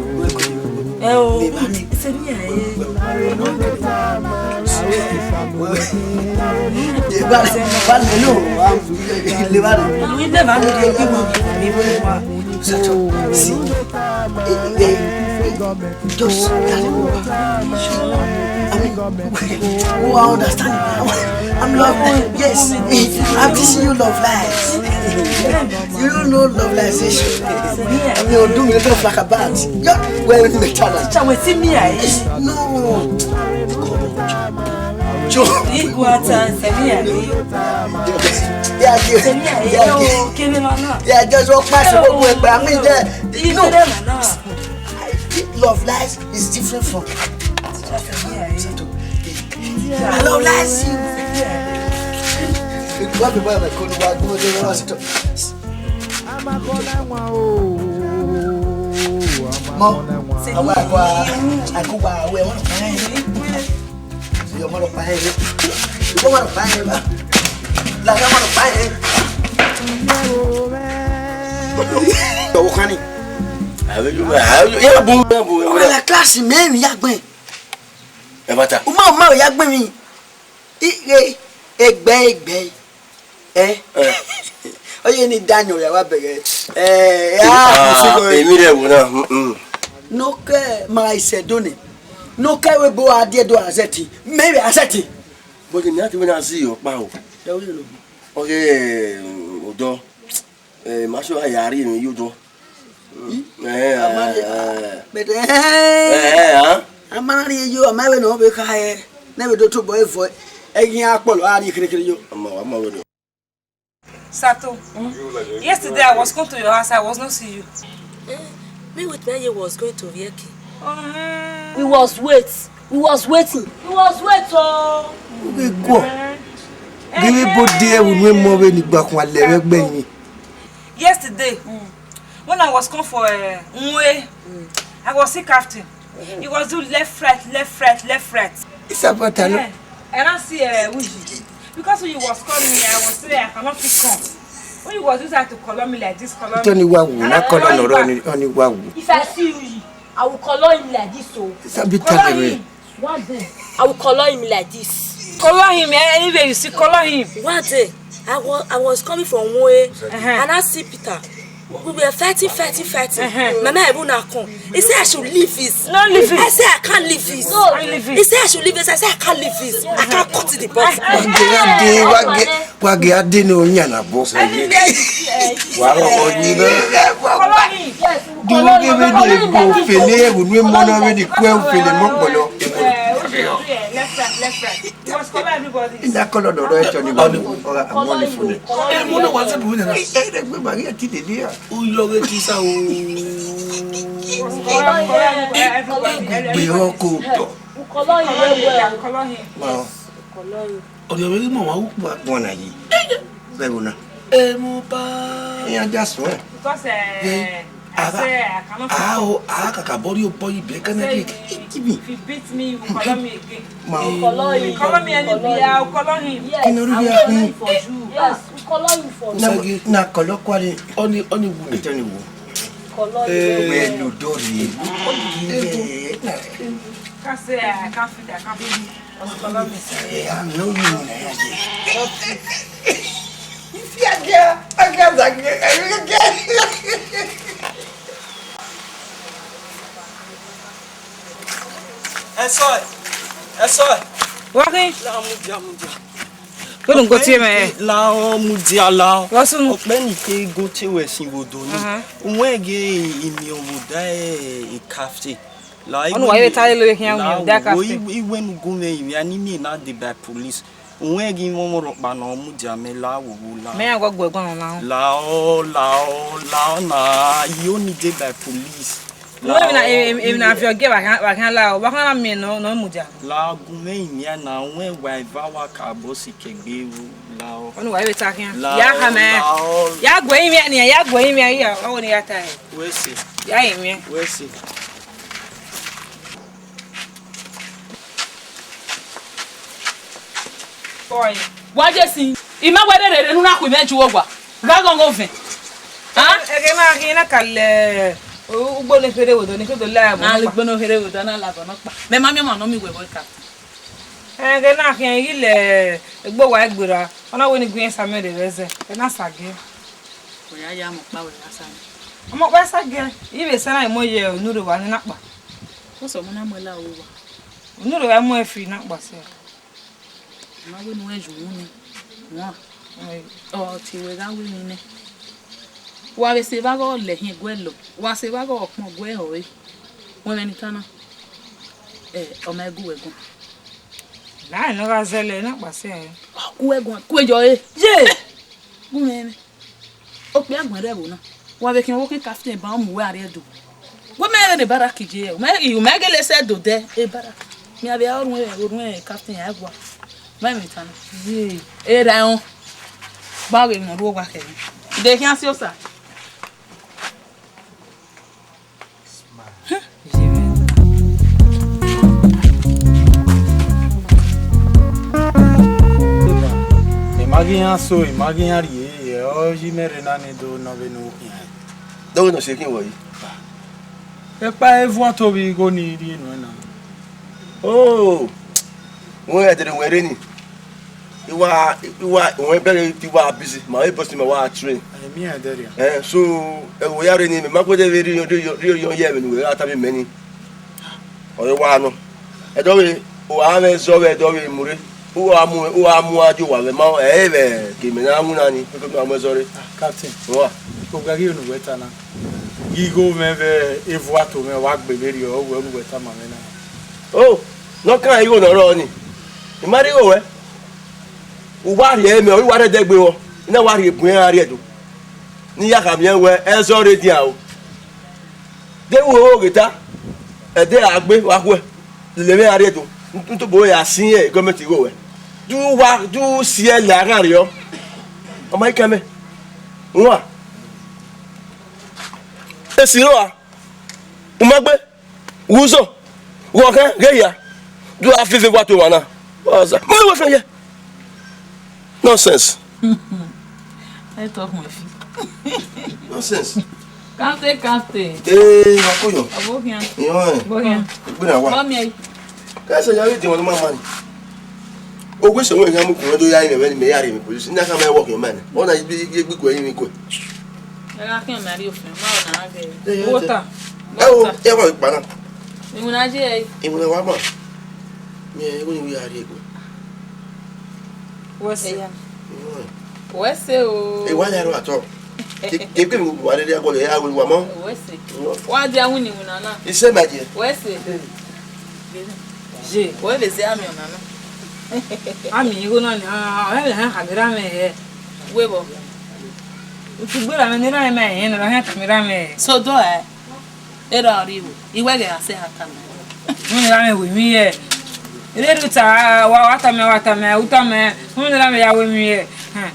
ẹ o, ṣe mi ẹ. Ba, ba, no, ba, le ba. Àwọn ilé bá mi lè gbé wọn mi wọlé wa. Sato, see, eh, eh, just, I mean, who I understand. I'm love. Yes, I'm teaching you love life. You don't know love life. You do me love like a bat. Yeah, well, in the channel. Teacher, we see me, I. No. Joe. Igwe ata, sẹmi ya ni. Yeah, yeah. Sẹmi ya ni. Yeah, yeah. Kí ni màá náà? Yeah, just walk past the way, but I mean, yeah. No. Love life is different from. Sẹmi ya ni. I love life. Wọ́n fi bọ́ọ̀lù ẹ̀kọ́ ló wá gbọ́dọ̀ lọ́wọ́ sí tó. Amakọla ẹ̀wọ̀n o, ama Awa, awa, akowa, awa, awa. Yo, mano, pa, eh. Yo, mano, pa, eh, ba. La, yo, mano, pa, eh. Yo, wo khani. Awe, yo, awe, yo, ya bu, ya bu, ya bu. Ala class me, mi ya gbẹn. Ẹ bata. Uma, uma, ya gbẹn mi. I, e, egbe, egbe. Eh? Eh. Oye ni Daniel ya wa bẹghe. Eh, ah, ah, emi rẹ wo na. Mm, mm. No ke ma isedo ne. No ke we bo adie do azẹtin. Me vbe azẹtin. But mi ati we na si ọkpa o. Ẹ wo lo. Oke, eh, odọ. Eh, ma so ya ri mi yo odọ. Eh, a ma rhie, eh, but, eh, eh, ah. A ma na rhie yo, a ma vbe ne ọ vbe kha hẹ. Ne vbe do tobọ evọ, ẹghian akpọlọ a rhie kherekhere yo. A ma, a ma vbe do. Sato, yesterday I was come to your house, I was not see you. Eh, me with my, he was going to work. Uh-huh. He was wait. He was waiting. He was wait, oh. Ughẹ guọ. Gẹvbe bode ẹvbo unu emọ vbene igbakhua lẹ vbe ẹgbẹe. Yesterday, when I was come for, uh, Nwe, I was see captain. He was do left, right, left, right, left, right. It's about time. Yeah. And I see, uh, Uyi. Because Uyi was calling me, I was saying I cannot fit come. When he was used to call on me like this, call on me. Tony Wawu, na call on Oro, Oni Wawu. If I see Uyi, I will call on him like this, so. It's a bit time. One day, I will call on him like this. Call on him, eh, anywhere you see, call on him. One day, I was, I was coming from Nwe, uh-huh, and I see Peter. We were fighting, fighting, fighting. Uh-huh. Mama, I will not come. He said I should leave this. No, leave it. I said I can't leave this. No, leave it. He said I should leave this. I said I can't leave this. I can't cut the bus. Wage ade, wage, wage ade no nya na bus. Wa ro oni na. Di wo gẹvbe de go fele ẹvbo unu emọ na vbe de ku ẹvbo fele mọ kpọlọ. Left, right, left, right. He was calling everybody. Ina kọlọ dọdọ ẹtọ ni wa mu ọgha amọ ni fune. Ẹ, mo na wa se bu na. Ẹ, ẹ, gbe ba ye ti dede ya. U yọ ghe ti sa o. He was calling everybody. Gbe ọkọ tọ. Calling him, calling him. Ma. Ọni ọmọ ghi mọ wa u. Wa gbọn na yi. Bẹgho na. Emu ba. Iran dia suẹn. Because, eh, I say I cannot. A o, a kakabọ rhie obọ yi bẹn kana. Say, if you beat me, you will call me again. Ma. Call him. Call me anywhere, I will call him. Yes, I will call him for you. Yes, we call him for you. Na, na kọlọ kuari. Ọni, ọni wu. Ẹtọ ni wu. Call him. Eh. Wẹ lu dọrhi. Can say I can't fit, I can't fit. Ẹsọ ẹ, ẹsọ ẹ. Wa khin? La mudia, mudia. Kí ló ń gòtì ẹ mẹ? La ọ mudia la ọ. Wọ́n sún. Ọpẹ ni ke gòtì wẹ sin vodo ni. Aha. Òun ẹgẹ ìmì ọmọdé ẹ kafte. La ọnụ wa iwe ta lele khian la unu da wo kafte. Iwe nu gun mẹ ìmì a ni miẹn na de by police. Uwẹ ghi mwẹ ọmọ rhọkpa ne ọ mudia mẹ la wowo la. Mẹ ya gua gu ẹguan na. La ọ, la ọ, la ọ na, you need dey by police. Uwẹ emwi na, emwi, emwi na viọ gie wa khian, wa khian la ọ, wa khian na miẹn nọ, nọ mudia. La gu mwẹ imian na, uwẹ wa eva wa ka bọ si kegbe ru la ọ. Ọni wa vbe ta khian. La ya ọ, ha mẹ. La ọ. Ya gu imian ni, ya gu imian ya, ọ ni ya ta. Wẹ se. Ya imian. Wẹ se. Wa je sin, I ma wẹ rherhe ne u na khu mwẹ ju owa, gha ghọnghọn vẹn. Ẹghẹ na khin na ka lẹ ugbo ne kherhe vbe odọ, ne kherhe do la ẹvbo. Na lẹ ugbo ne kherhe vbe odọ na la ẹvbo nọkpa. Mẹ ma miẹn ọmwa ne ọ miẹn uwẹ vbe ọka. Ẹghẹ na khin I ghi lẹ egbe owa gberra, ọ na wẹ ne I gu irẹn sa mẹ rre vbe ẹzẹ, ẹ na sa giẹ. Wẹ ya ya ọmọ ọkpa wẹ ya sa mẹ. Ọmọ ọkpa sa giẹ, I vbe sa na mu ye unu rre owa ne na kpa. Ọsọ ọmọ na mu ẹla owa. Unu rre owa mu ẹre free na kpa sẹ. Ma wẹ ne uwẹ ju unu nẹ, wan. Ọ tie wẹ gha wẹ emwi nẹ. Wa vbe sẹ evba ghe ọ lẹ hin guẹ lọ, wa sẹ evba ghe ọkpọn guẹ họe. Wẹ mwẹ ni tan na, ẹ, ọ ma gu wẹ guan. Na ẹ ne ọ gha zẹlẹ na kpa sẹ. Ọ gu wẹ guan, kue yọ e. Ye! Gu mwẹ mwẹ. Okpia guan rre ẹvbo na. Wa vbe khian ọvbokhan captain ba mu uwẹ arriẹ do. Wẹ mẹ vbe ne barak je, mẹ, I, mẹ gele sẹ do dẹ, e barak. Mẹ avbe orhuẹn, orhuẹn captain a gua. Mẹ mẹ tan. Ye. E ra ẹn. Ba ghe ne ọ ru owa khẹ. De khian si osa. A ghi iran so, I ma ghi iran rhie, ẹ, ọ yi mẹ rre na ni do nọ vbene u khian. Dọghe nọ si ẹkin wẹ yi. Ekpa evuato vbe igho ni rhie nuẹn na. Oh, wẹ ẹdẹrẹ wẹ rre ni. I wa, I wa, wẹ bẹghe te I wa busy, ma e bus ma wa train. Ẹ, mi ẹdẹrẹ. Eh, so, ẹ wo ya rre ni, mẹ ma kpẹdẹ vbe rhie, rhie, rhie, rhie, ye ẹmwẹ ne uwẹ gha tama mẹ ni. Ọ re wa nọ. Ẹdẹ ọvbehe, uwa mwẹ zọ vbe ẹdẹ ọvbehe mu rre. Uwa mu, uwa mu a die owa vbe ma, ẹ, vbe ke mẹ na winna ni, ke mẹ mu ẹzọ rre. Ah, Captain. Wa. Okpia ghi unu wẹ ta na. Ghi igho mwẹ vbe evuato mwẹ wa gbe vberriọ, ọ wẹ unu wẹ tama mwẹ na. O, ne ọ kan igho ne ọ rrọọ ni. I ma rhie igho wẹ. U wa rhie mẹ, ọ wa rre ẹdẹgbe vbọ. I na wa rhie bun iran rrie Ẹdo. Ne I ya khama iran wẹ, ẹzọ rre dian o. De vbe u ghe ta, ẹdẹ a gbe vbe akhuẹ, lele mwẹ gha rrie Ẹdo, ne u tobọ ya si irẹn gọọmẹnti igho wẹ. De u wa, de u si ẹe la ghan rriọ, ọ ma i kan mẹ. Wan, esi rrọọ a, u ma gbe, ghe uzo, ghe ọkhan, ghe ehia, de u gha viọ eva vbe ato emwa na. Ọza, ma wẹ fian ye. Nonsense. I talk my feet. Nonsense. Captain, captain. Ee, wa koyọ. Ọbokhian. Iyọn ẹ. Ọbokhian. Egbe na wa. Mọmi ẹ. Ka sẹ ya vbe diọn ne ma ma ni. Owe sẹ wọn ya mu kun do ya ni vbe ni mẹ ya rhie mi police. Na ka mẹ wọ kian mẹ ni. Wọn na bi gbe ku ẹyin mi ku. Ẹ gha khian mẹ a rhie ofẹn, ma ọna ghe. Ee, water. Ẹ wo, ẹ wa pa na. Iwinna je ẹ. Iwinna wa ma. Mẹ ẹ wo ni wi a rhie egbe. Wẹ sẹ. Wẹ sẹ o. E wa ya ro atọ. Ke ke mi wa rere agwọ ya we wa mọ. Wẹ sẹ. Wa dia wini wina na. Ise ma je. Wẹ sẹ. Je. Wẹ vbe zẹ ami ọna na. Ami igho na ni, ah, ẹ lẹ ha gera mẹ hẹ. Wẹ vbọ? Utu gbera mẹ ne ra mẹ hẹ, ne ra hẹ tama ra mẹ. So do ẹ. Erha ọrivbo, I wẹ ghẹ a sẹ ha tama. Wẹ ne ra mẹ wẹ mi yẹ. Ere ru ta, wa, wa tama, wa tama, u tama. Wẹ ne ra mẹ ya wẹ mi yẹ. Hmm.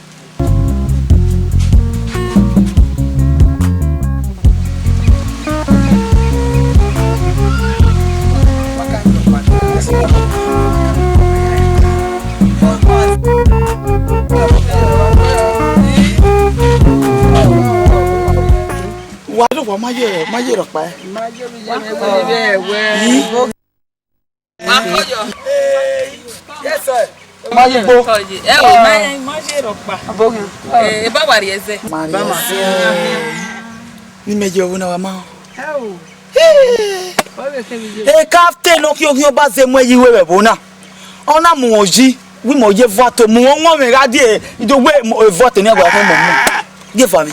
Wa do wa ma ye, ma ye rhọkpa. Ma ye rhọkpa. Yes, sir. Ma ye gbo. Ẹ o, ma ye, ma ye rhọkpa. Abogun. Eh, eba wa rhie ẹzẹ. Ma rhie ẹzẹ. Ni mẹ ye ọvbona wa ma. Ẹ o. Hey! E captain ne ọ khian okhian ọba zẹ mu ẹyi wẹ vbe ẹvbo na. Ọ na mu ọ yi, wẹ imẹ ọ ye vuato mu, ọ wọn mwẹ gha die, I do wẹ vuato ne a gua khin mọ mu. Gie fa mi.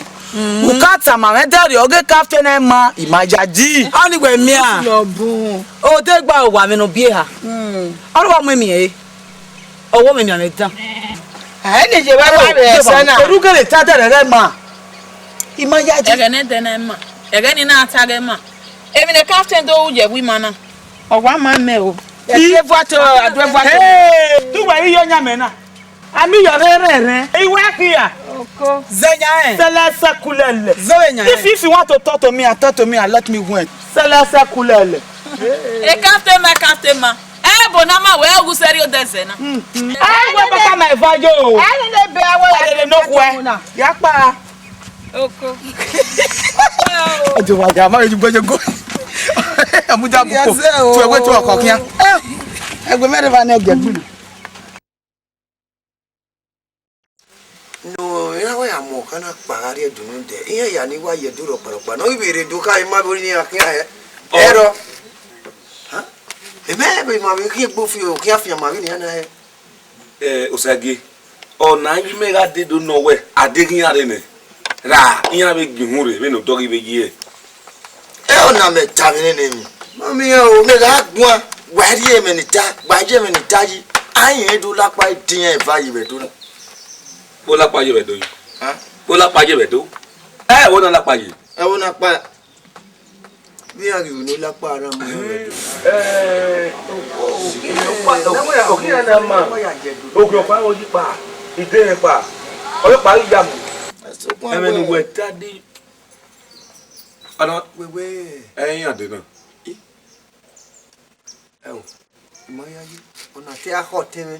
U ka tama mwẹ dẹrriọ, ọ ghe captain na ma, I ma ya yi. Ọni wẹ miẹn. Odegba owa mwẹ ne ọ biẹ eha. Ọ ru wa mu emiẹn re. Ọ wẹ mwẹ miẹn mwẹ dan. Ẹ ne ye wa wa vbe ẹsẹ na. Erhughe ta dẹrẹ rẹ ma. I ma ya yi. Ẹghẹ ne ẹdẹ na ma. Ẹghẹ ni na ta ghẹ ma. Emwi ne captain do ru ye ẹvbo ima na. Ọ wa ma mẹ o. Ẹ tie vuato, a do vuato. Hey, du wẹ iyọ yan mẹ na. Ami yọ rẹ rẹn rẹn. Iwẹ khian. Oko. Zẹ yan ẹ. Sẹlẹ sẹ kulẹ lẹ. Zẹ yan ẹ. If, if you want to talk to me, and talk to me and let me win. Sẹlẹ sẹ kulẹ lẹ. E captain ma, captain ma. Ẹ bo na ma wẹ ọghu sẹrriọ odẹ zẹ na. Ẹ wẹ papa ma eva yo. Ẹ lele be awẹ. Ẹ lele no kuẹ. Ya kpa. Oko. Ojo wa ga ma ju gbeje go. Amuja bu ko. Tu ẹwe tu ọkọ kian. Ẹgbẹ mẹrẹ va nẹ jẹ gbinu. No, iran wa ya mu ọkhan na kpa gha rrie Ẹdo nẹ, iran ya ni wa ye Ẹdo rhọkparhọkpa nọ, ivbi rre do kha ima vbe ori iran khian hẹ. Ẹrọ. Emẹ vbe ima vbe khian egbe ofi, khian afianma vbene iran na hẹ. Eh, Osagie, ọna yi mẹ gha dee do nọ wẹ, a deghẹ iran rre nẹ, ra iran vbe gbihun rre vbene odọghe vbe ye. Ẹ ọna mẹ ta vbe nene emwi. Ma miẹn o, mẹ gha guan, wa rhie ẹmwẹ ne I ta, wa ye ẹmwẹ ne I ta yi. A i rẹn do lakpa edian eva yi vbe Ẹdo na. Kpo lakpa ye vbe Ẹdo yi. Hàn? Kpo lakpa ye vbe Ẹdo. Ẹ wo na lakpa ye. Ẹ wo na kpa. Vbe iran ghi ru ne lakpa ra mu vbe Ẹdo. Ẹ, o, o, o, o, o, o, na ma. Ogiọkpa ọghe kpa, ide rẹ kpa. Ọyọkpa ghi ya mu. Ẹmwẹ ne uwẹ ta dee. Ana, wewe. Ẹ iran dee na. Ẹ o, I ma ya ye, ọna te a khọ ọtẹn mwẹ.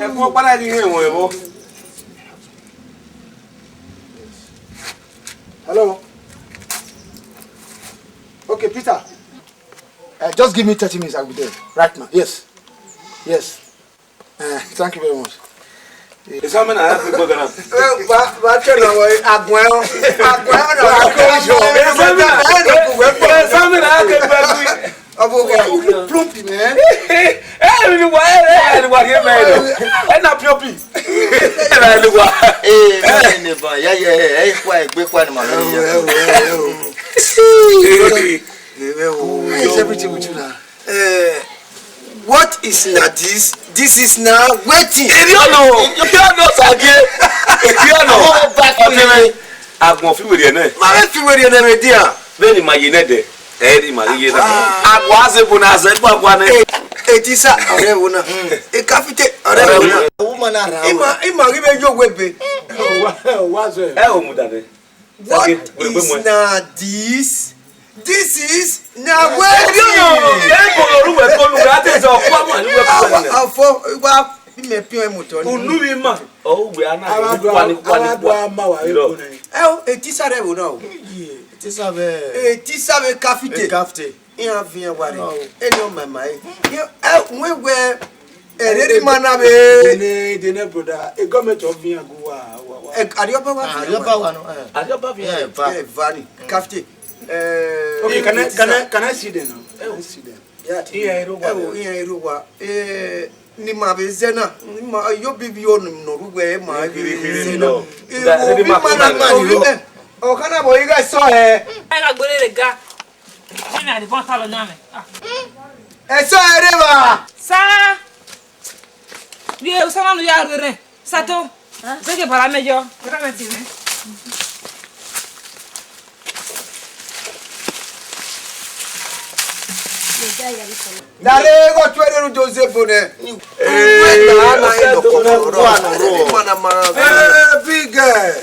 Ẹkun ọkpa na ghi họn ẹmwẹ vbọ. Hello. Okay, Peter. Uh, just give me thirty minutes. I'll be there right now. Yes. Yes. Uh, thank you very much. Examine na ya fi gbọdọ na. Ba ba tẹ na wọ agbọn ẹhọn. Agbọn ẹhọn na wọ agbọn ẹhọn. Examine na ya ke gbẹgbẹ. Ọbọ wẹ, you look plump, man. Eh, ni wa, eh, ni wa ke mẹ. Eh, na piopi. Eh, na ni wa. Eh, ni ba ya ya, eh, kwa egbe kwa ni ma ni ya. Hey, everything with you now. Eh, what is na this? This is na wetin? Eri ọnọ, eri ọnọ sage. Eri ọnọ. Ọtẹmẹ, agbọn fi were nẹ. Ma vbe fi were nẹ, my dear. Vbene ima ye nẹdẹ, ẹ i re ima ghi ye na. Agbọn a zẹ ebo na, a zẹ ebo agbọn nẹ. Etisa, ọrẹ ẹvbo na. Ekafite, ọrẹ ẹvbo na. Ima, ima ghi vbe yo wẹ ebe. Ẹ o muda nẹ. What is na this? This is na wetin? Ebo lọ ru wẹ kolu wẹ, a te zẹ ọkpa ma ni wẹ kolu nẹ. Afọ, wa, imẹ piọn imotọ ni. Unu vbe ima. Ọ wẹ a na kwani, kwani, kwani. Ẹ o, etisa rẹ ẹvbo na o. Etisa vbe. Etisa vbe Ekafite. Ekafite. Iran viẹn wa rre. Eni ọ ma ma ẹre. Ẹ, wẹ wẹ ẹre ni ma na vbe. Dene, dene, brother, e government of Iran gu wa, wa, wa. Ẹ, Arriọba wa viẹn wa. Arriọba wa nọ, eh. Arriọba viẹn. Eh, va. Eh, va ni. Kafite. Eh, okay, can I, can I, can I see them now? Can I see them? Yeah, iran ero wa. Ẹ o, iran ero wa. Eh, ni ma vbe zẹ na. Ni ma, yo bi bi o nọ ru wẹ ma vbe zẹ na. Ẹ o, bi ma na ma ni o. Ọ kana bo ighe sọ ẹ. Ẹ gha gbere re ga. Ena de bọ ta lọ yan mẹ. Ah. Eso ereva. Sa. Ye usana lu ya rere. Sato. Zege bara me yo. Bara me ti me. Dare go tuere ru Joseph ne. Eh, na na e do ko ro. Mana mana. Eh, big girl.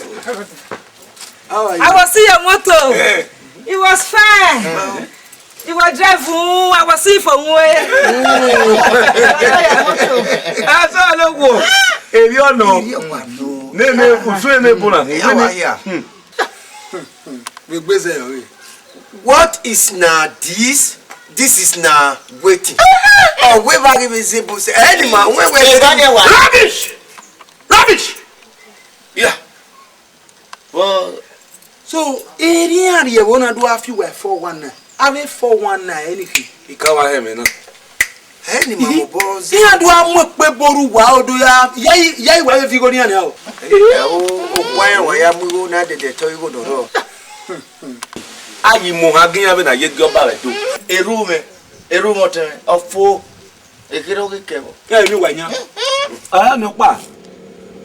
How are you? I was see your motor. Eh. It was fine. It was drive. I was see for one. That's all I want. Eri ọnọ. Eri ọnọ. Ne, ne, usu ne bona. How are you? Hmm. We gbeze yo. What is na this? This is na wetin? Oh, we ba give example say any man when we rubbish. Rubbish. Yeah. Well, so, eri iran rhie ẹvbo na do a fi uwa four one nine. Avbe four one nine anything. I ka wa hẹ mẹ na. Ẹ ni ma mobọ zẹ. Iran do a mu ekpe boru uwa odo ya, ya i, ya i wa vbe fi igho ne iran nia o. Ẹ o, okhuo iran wa ya mu igho na dẹdẹ tọ igho nọ rọ. A yi mu ohan gie iran vbe na ye gie ọba vbe do. Eru mwẹ, eru mwẹ ọtẹn mwẹ, ọ fo. Ekherhe ọ ghi kẹ vbọ? Kẹ emwi uwa yan. Ẹ miẹn ọkpa.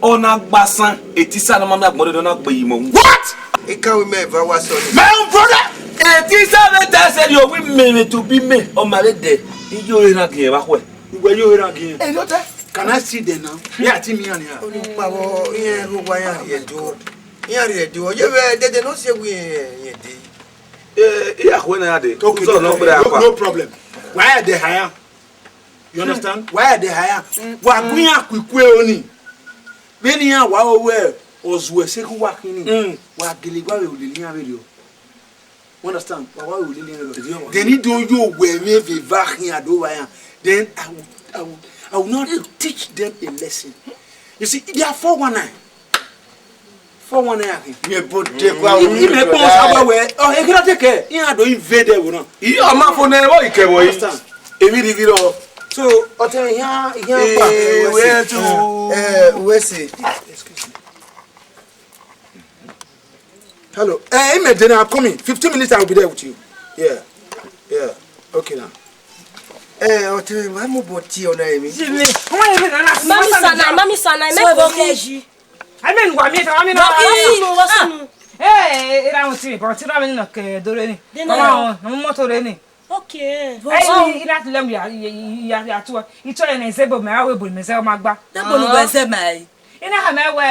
Ọ na gba asan, etisa ne ọ ma miẹn agbọn rre, ọ na gbe yi mọ. What? I can't remember what song. My own brother. Etisa vbe ta ẹsẹ rhie owa imẹ, imẹ to be me, ọ ma vbe dẹ. I yo eran gie vbe akhuẹ. Uwẹ yo eran gie. Ẹ yọ tẹ. Can I see them now? Yeah, ti mi yan ya. Oni pa vbọ, iran ru wa yan ye do. Iran rhie do. Ye vbe dede no se wi ye de. Eh, iya khue na ya de. Okay, no problem. Wa ya de haya. You understand? Wa ya de haya. Wa gu iran kuikue oni. Vbene iran wa ro wẹ ọ zuẹ ẹse ke uwa khin ni, wa gele wa vbe lele iran vberriọ. You understand? Wa wa vbe lele iran vberriọ. Then I do yo wẹ emwi eva khian do vba iran. Then I will, I will, I will not teach them a lesson. You see, they are four one nine. Four one nine akhin. Ye bo de kwa. I, i mẹ kpọn sa ba wẹ. Oh, e kira te kẹ. I ha do invade ẹvbo na. I ọ ma fo nẹ vbọ ikẹvbo yi. Understand? Emwi rhie ghi rrọọ. So, ọtẹn ihian, ihian pa. Eh, wẹ tu. Eh, wẹ si. Excuse me. Hello. Eh, imẹ dey now, I'm coming. Fifteen minutes, I will be there with you. Yeah. Yeah. Okay now. Eh, ọtẹn, wa mu bọ ti ọna emi. Mami Sana, Mami Sana, ẹ mẹ ko ye yi. Amen, wa mi ta, wa mi na. Wa sunu, wa sunu. Eh, era un ti, but ti ra mi na ke dore ni. Mama, no moto re ni. Okay. Ai, ina ti lem ya, ya, ya, ya tu. Ito ene zebo me, awe bo me ze ma gba. Zebo nu be ze mai. Ina ha me we,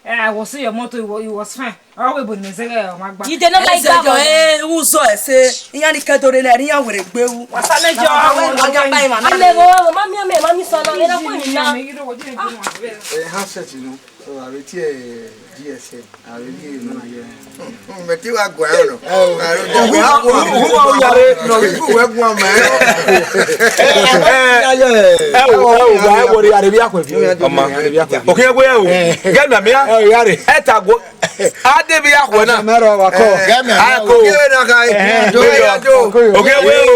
eh, I was in your motor, it was, it was fine. Awe bo me ze ma gba. Jide na mai gba. Eh, uzo ese, iyan ni ke dore na, iyan were gbe u. Wa sa me jo, awe, wa ga pa ima. Ame bo, mami, ame, mami Sana, era ko ni na. Eh, handset, you know. So, I will tear G S M. I will give you money. Mẹ ti wa gua ẹrọ. Who wa yare? No, ibu wẹ gua mẹ. Ẹ o, ẹ o, wa ẹ wọrẹ arẹbia khuẹ fi. Ọma. Arẹbia khuẹ fi. Oke we o. Gẹ mẹ mia. Ẹ o, yare. Ẹ ta go. A de bi ya khuẹ na. Mẹ rọ wa kọ. Gẹ mẹ. A ko. Oke we na ka. Oke we o.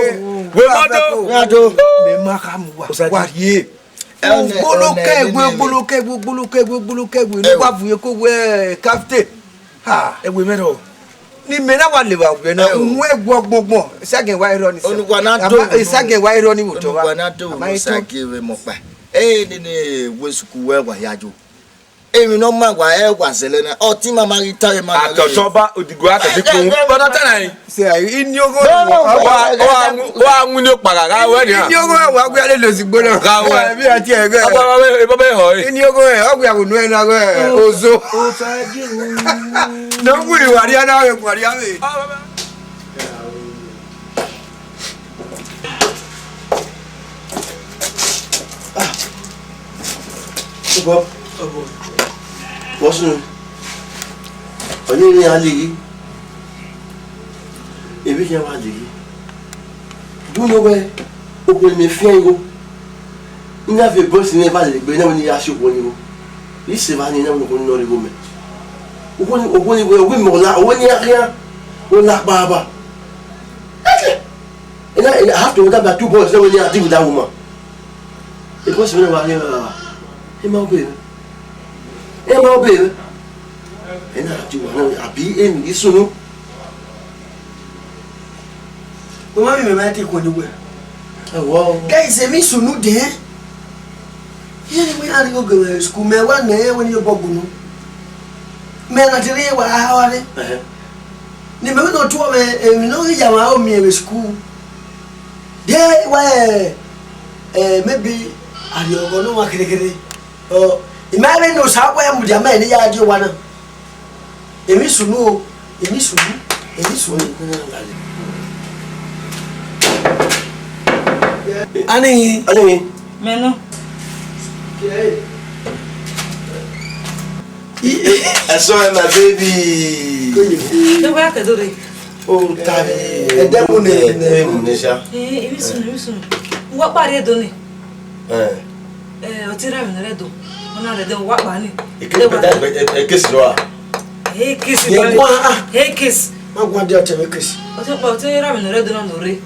We mọ do. Mẹ ma ka mu wa. Wa ye. Gbolokẹgbe, gbolokẹgbe, gbolokẹgbe, gbolokẹgbe, ne wa vuye ko wẹ captain. Ha, ẹwe mwẹ rọ. Ni mẹ na wa leva wẹ na, unu ẹguọ gbọngbọn, sagẹ wa rọ ni. Onu wa na do. Sagẹ wa rọ ni wo tọ wa. Onu wa na do, sagẹ vbe mọ kpa. Eh, nene, wẹ suku wẹ wa ya jo. Emwi ne ọ ma wa ẹ wa zẹlẹ na, ọtẹn ima ma ghi ta ẹre ma. Atọtọba odigo atẹtikun, bọdọ ta na. Se, ini ogo. Wa, wa, wa mu ni okpara gha wẹ nia. Ini ogo wa gbe ale lo zigbo na. Gha wẹ. Bi a ti ẹgẹ. Aba ba be, ba be ho. Ini ogo, ọ gbe awo nu ẹ na wẹ ozo. No wi wa ria na we wa ria we. Ọbọ, ọbọ. Wọ́n sùn. Ọ̀yẹ́ ni a lè rí. Èmi yẹn wà lè rí. Dúró wẹ́, okùn mi fi ẹ́ yó. Iná fi bọ́ọ̀sì ní ẹ bá lè gbé náà ní aṣọ òkú ni o. Yìí ṣe bá ní iná òkú ní ọ̀rẹ́ wọ́n mẹ́. Òkú ni, òkú ni, òkú ni mọ̀ọ́lá, òkú ni akíá, ó lápá bá. Ẹ jẹ́. And I, and I have to order my two boys, let me deal with that woman. Because when I hear her, hey, my baby. Hey, my baby. And I do want to be in this soon. Mama, mi ma ti ko ni we. Wow. Guys, emi sunu de. Ye ni mi ari go go school, me wa me when you bogu no. Me na ti ri wa ha wa re. Eh. Ni me no tuo me, eh, mi no ya wa o mi e school. De wa, eh, eh, maybe ari ogo no wa kere kere. Oh, ima be no sa wa mu dia me ni ya di wa na. Emi sunu o, emi sunu, emi sunu. Ani. Ani. Menu. I saw my baby. Ló bá kẹ́dọ̀ rẹ̀. Oh, tabi. Ẹ dẹ́kun ni. Ẹ mú ni ṣá. Eh, emi sunu, emi sunu. Wọ́n parí ẹ̀dọ́ ni. Eh. Eh, ọtẹn ra mi nọ rẹ do. Ọna rẹ do wa pa ni. Ekesi rọ a? Ekesi. Ye wa a. Ekesi. Ma gua de ọtẹn ekesi. Ọtẹn pa ọtẹn ra mi nọ rẹ do na no re.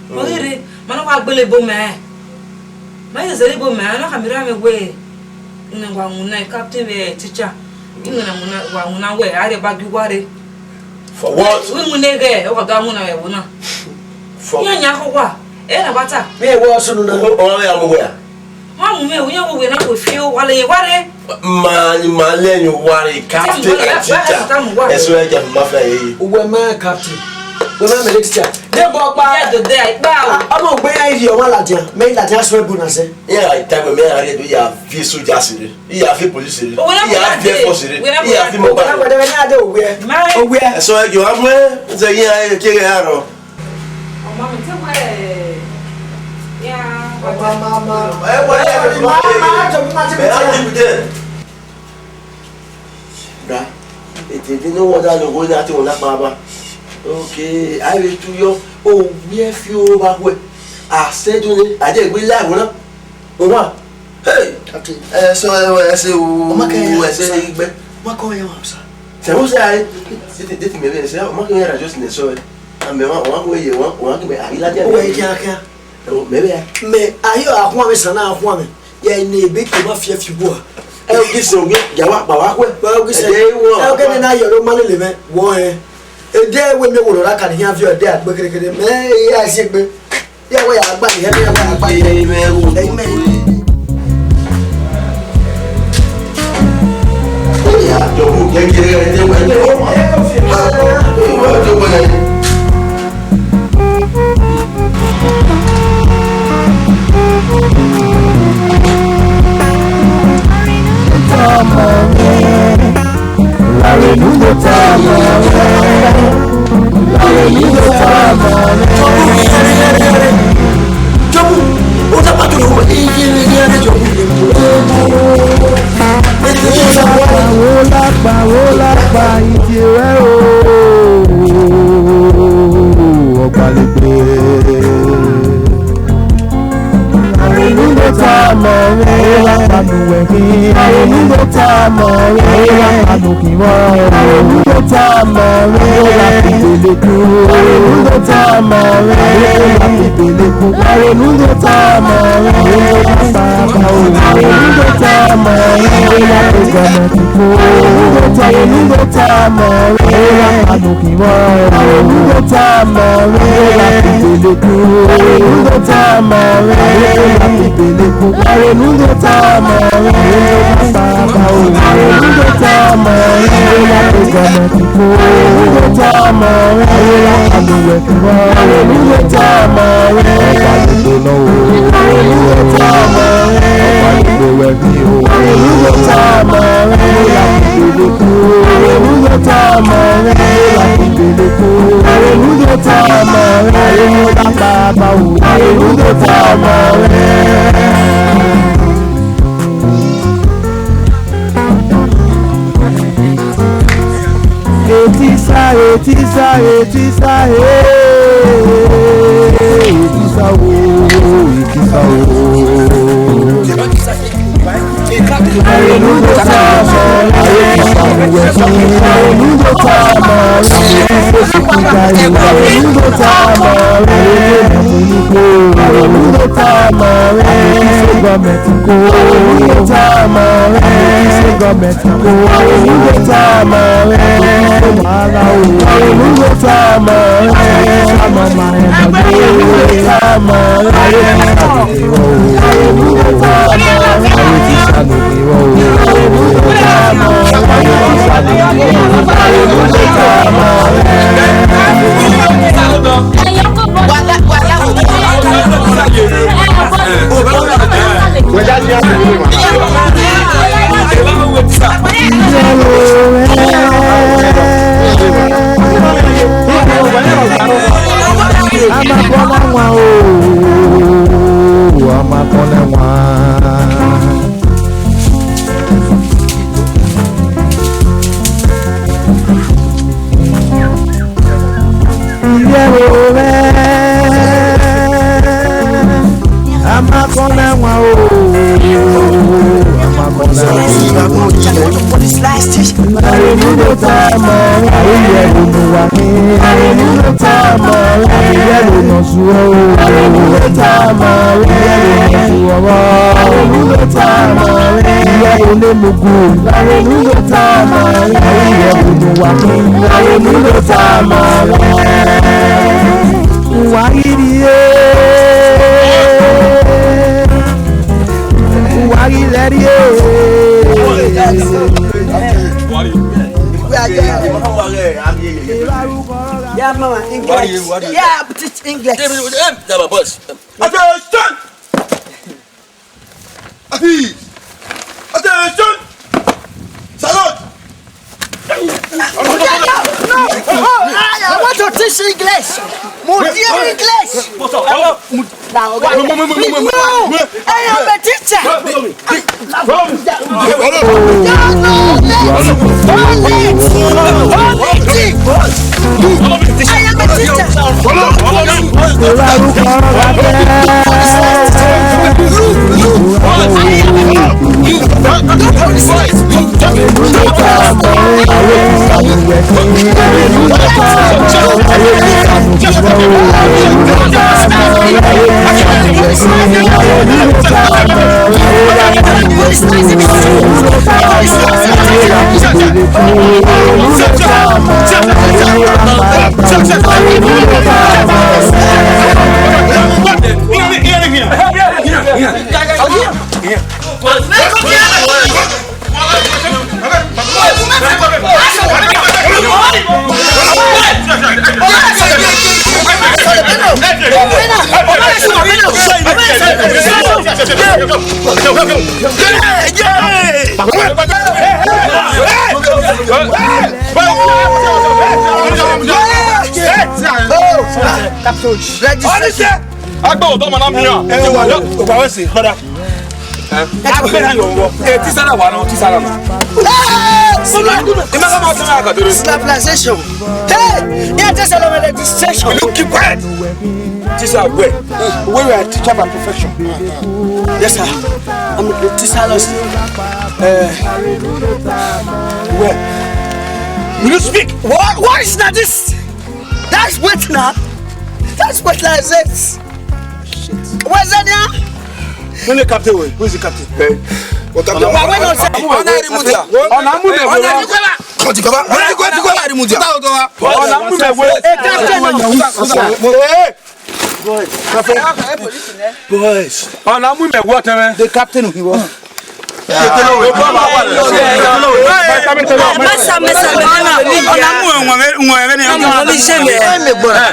Mo re, ma na wa gbele bo mẹ. Ma ye zere bo mẹ, na ka mi ra mi we. Ina wa mu na captain we teacher. Ina na mu na wa mu na we, are ba gi wa re. For what? We mu ne ge, o ka ga mu na we wo na. For. Ya nya ko wa. E na bata. Mi e wo sunu na. O, o ya mu we. Wa mu me, uyan wo wẹ na wo fi o, wa le ye wa re. Ma, ma le ye wa re, captain and teacher. Eso e ja ma fa ye. Uwe ma captain. Uwe ma me teacher. De bo pa. Ya do de ai pa o. Ọmọ gbe ya iri ọmọ ladian. Me ladian so ebu na se. Ya ta gbe me ya re do ya fi soja sire. Ya fi police sire. Ya fi force sire. Ya fi mobile. Uwe na de uwe. Uwe. Eso e jo amwe. Ze yin ai kere aro. Ọmọ mi ti wẹ ya. Ọmọ mama. Ẹ wẹ ẹ wẹ ma ma jọ mi ma ti mi ti. Bra. Ètè dín ní wọ́n dá lóko ní àti wọn lápá bá. Okay, I will do your. Oh, where few over where. I said to me, I did we like one. One. Hey. Ẹ sọ ẹ ẹ ṣe o. Ọmọ kẹyà. Ẹ ṣe igbe. Ma kọ ya wa sa. Sẹ vbọ sẹ a, de te, de te mẹ vbe sẹ, ọ ma kẹ mẹ ya just nẹ sọ. A mẹ wa, wa ko ye, wa, wa kẹ mẹ a ghi la dia. O wẹ kia kia. Mẹ vbe ya. Mẹ a hi a khuan mẹ sa na khuan mẹ. Ya ne ebe ke ma fiẹ fi bua. Ẹ o ghi sẹ o ghi ya wa kpa wa khuẹ. Wa o ghi sẹ. Ẹ de wọ. Ẹ o ghe ne na yọ lo ma lele mẹ. Wọ ẹ. Ede wẹ mi wo ra ka ni hian viọ ede agbe kere kere. Mẹ ya si egbe. Ya wẹ ya gba ni hẹ ya wẹ ya gba ni. Amen. Amen. Oya, jọ̀wọ́, jẹ́ kí ẹ jẹ́ wá jẹ́ wọ́n mọ̀. Ìwọ jọ̀wọ́ yẹn. Tọmọ rẹ, làwọn ènìyàn tọmọ rẹ, làwọn ènìyàn tọmọ rẹ. Jọ̀wọ́, ó dábàá tó lọ́wọ́, iye iye iye Jọ̀wọ́. Pàwó lápá, pàwó lápá, ìdí rẹ̀ o, ọ̀gbàlẹ̀gbẹ̀. Àrònú ló ta mọ̀ rẹ̀, ó wá panu ẹ̀gbìn. Àrònú ló ta mọ̀ rẹ̀, ó wá panu kìwọ́. Àrònú ló ta mọ̀ rẹ̀, ó wá fi gbèlè kú. Àrònú ló ta mọ̀ rẹ̀, ó wá fi gbèlè kú. Àrònú ló ta mọ̀ rẹ̀, ó wá pa pa o. Àrònú ló ta mọ̀ rẹ̀, ó wá fi gbọmọ kú. Àrònú ló ta, àrònú ló ta mọ̀ rẹ̀, ó wá panu kìwọ́. Àrònú ló ta mọ̀ rẹ̀, ó wá fi gbèlè kú. Àrònú ló ta mọ̀ rẹ̀, ó wá fi gbèlè kú. Àrònú ló ta mọ̀ rẹ̀, ó wá pa pa o. Àrònú ló ta mọ̀ rẹ̀, ó wá fi gbọmọ kú. Àrònú ló ta mọ̀ rẹ̀, ó wá panu ẹ̀gbìn. Àrònú ló ta mọ̀ rẹ̀, ọ̀gbàlẹ̀gbẹ̀ lọ o. Àrònú ló ta mọ̀ rẹ̀, ọ̀gbàlẹ̀gbẹ̀ wẹ̀ mí o. Àrònú ló ta mọ̀ rẹ̀, ó wá fi gbèlè kú. Àrònú ló ta mọ̀ rẹ̀, ó wá fi gbèlè kú. Àrònú ló ta mọ̀ rẹ̀, ó wá pa pa o. Àrònú ló ta mọ̀ rẹ̀. Etisa, etisa, etisa, eh, etisa o, etisa o. Àrònú ló ta mọ̀ rẹ̀, àrònú ló ta mọ̀ rẹ̀, àrònú ló ta mọ̀ rẹ̀, àrònú ló ta mọ̀ rẹ̀, àrònú ló ta mọ̀ rẹ̀, àrònú ló ta mọ̀ rẹ̀, wàhálà o, àrònú ló ta mọ̀ rẹ̀, àmọ́ màá ẹ̀ mọ̀ pé ó lè ta mọ̀ rẹ̀. A ma kọ na wan o, a ma kọ na wan. Ivbi ẹvbo mwẹ, a ma kọ na wan o, a ma kọ na wan. Àrònú ló ta mọ̀, àròyé ẹ̀rù ló wà ní. Àrònú ló ta mọ̀, àròyé ẹ̀rù nọ su o. Àrònú ló ta mọ̀, àròyé ẹ̀rù nọ su ọwọ́. Àrònú ló ta mọ̀, ìyá olómùgù. Àrònú ló ta mọ̀, àròyé ẹ̀rù ló wà ní. Àrònú ló ta mọ̀. Wàyí ni e, wàyí lẹ́rìí e. Yeah, mama, English. Yeah, teach English. Attention! Attention! Salute! No, no, no. Oh, I, I want to teach English. Mo di English. Now, okay. No, I am a teacher. No, no, no. Don't let. Don't let it. I am a teacher. Don't police. Don't police. Don't police. Registration. Agba odọ ma na miẹn. Ẹ wa, wa wẹ si, brother. Agbe na yọ wọ. Eh, tisa na wa nọ, tisa na. Eh, sila. Ima ka ma tọ na ka dere. Civilization. Hey, yeah, just a little registration. You keep quiet. Tisa wẹ. We were a teacher by profession. Yes, sir. I'm a teacher. Uh, well, will you speak? What? What is that? This? That's wet now. That's wet like this. Where's that now? Who the captain? Who is the captain? Hey. What captain? Why, why not say? Ọna eri mudia. Ọna mu mẹ wẹ. Kọti kọba. Kọti kọba eri mudia. Ọna mu mẹ wẹ. Hey. Boys. Boys. Ọna mu mẹ wẹ tẹmẹ. The captain of the world. Mesa, mesa, mesa, ọna mu ẹwẹn, ẹwẹn ni.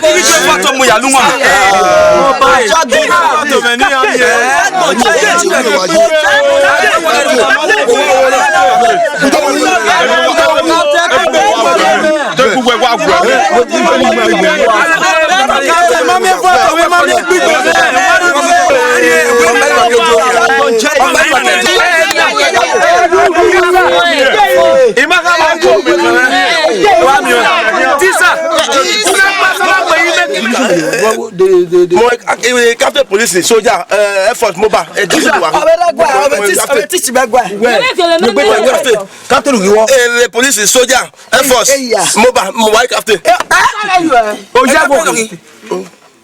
Ibi tó fọ́ tó mu ya lu wọn. Captain police, soldier, eh, Air Force, mobile, eh, captain. Captain, captain. Captain, captain. Air Force, mobile, mobile captain. Oya, captain.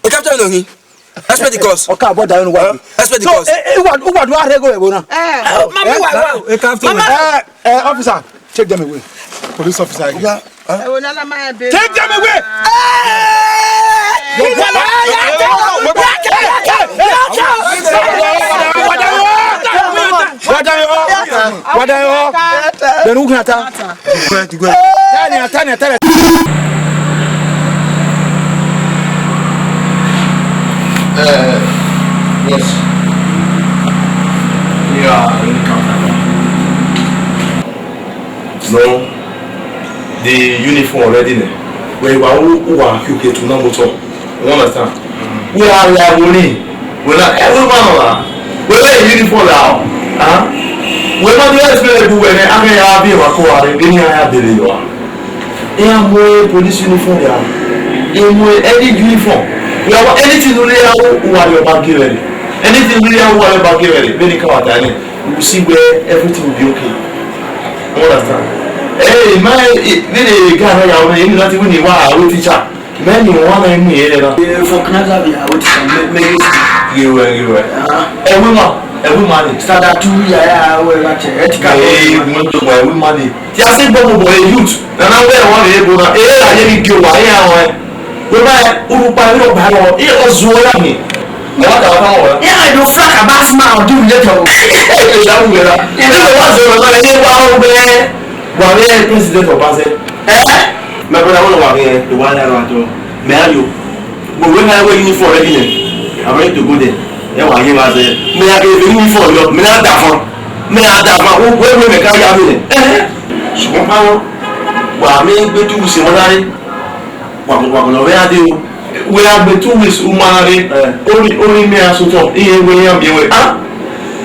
Captain, no, he. Expect the cost. Okay, but I don't know what. Expect the cost. So, eh, eh, what, what do I go now? Eh, mama, why, why? Eh, officer, take them away. Police officer. Yeah. Take them away. Then who can attack? Tania, Tania, Tania. Eh, yes. Yeah, in the camp. No, the uniform already there. Wẹ wa u, u wa khian okietu na motor. You understand? We are like, we need, we not every man of us. We wear uniform now. Huh? We not do explain to when I mean, I be a cool, I be near, I be there. Iran mu police uniform ya. Iran mu any uniform. We have anything we have, who are your bag ready? Anything we have, who are your bag ready? When you come out, I mean, we will see where everything will be okay. You understand? Hey, man, eh, we dey guy na ya, we need nothing, we need one, we teacher. Many one na mu here na. Eh, for Canada, we are with some ma-, many. You were, you were. Uh-huh. Every man, every man. Standard two, yeah, yeah, we are at, eh, Chicago. Hey, we want to buy every man. Ti a si gbọmọ bọ e youth. Na na wẹ wọn rre ebo na. E ra ye ni dio wa, e ra wọn. We ma, urukpa ni ọba rọ, e ọzuọ ya ni. Ẹ wa ta wa ta wọn. Yeah, I don't flack about smile, do later. E da wu wẹ ra. E da wa zọ na, e wa o bẹ. Wa wẹ president of Basel. Eh? My brother, one of our, eh, the one that I want to. Me and you. But when I wear uniform, ready, I'm ready to go there. Ẹ wá yé wa sẹ. Me a kẹ fẹ uniform yọ, me na da fọn. Me a da fọn. Wo, wo, wo, me ka ya mi nẹ. Eh? Ṣùgbọ́n báwo? Wà mí gbé two weeks mọ́ láyé. Wà, wà, wà lọ rẹ́ adé o. Wẹ́ a gbé two weeks, ó máa rí. Eh. Ó rí, ó rí mi aṣọ tán. Iye wo yẹn bí wẹ́. Ah?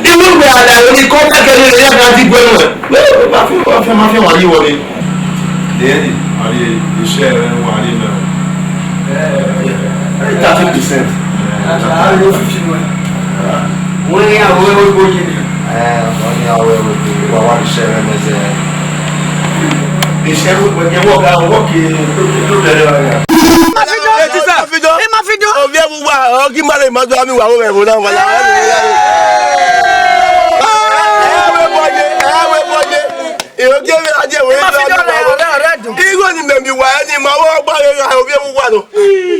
Iwe wẹ ada ori kọ kẹkẹ ni ya ga di gbẹnu ẹ. Wẹ, wẹ, ma fi, ma fi, ma fi wọn yi wọlé. Dẹ́ẹ̀ni, a rí iṣẹ́ rẹ wà nínú. Ẹ, ẹ, thirty percent. A rí fifty wẹ. Wọ́n ní àwọn ẹwẹ́ gbòógì ni. Ẹ, wọ́n ní àwọn ẹwẹ́ gbòógì, wà wá iṣẹ́ rẹ mẹ́sẹ̀. Eshẹ vbe uwẹ, ẹ wọ gha, wọ ke do bẹrẹ vbe a. Etisa, Mafido. Ovbi ẹvbo uwa, ọ ghi ma rre ma do a mi wa vbe ẹvbo na, wala. Ẹ wẹ bọ ye, ẹ wẹ bọ ye. Ẹ, ogie vbe a die wẹ. Igho ni mẹ miẹn uwa, ẹ ni ma vbe ọgba vbe gha ovbi ẹvbo uwa nọ.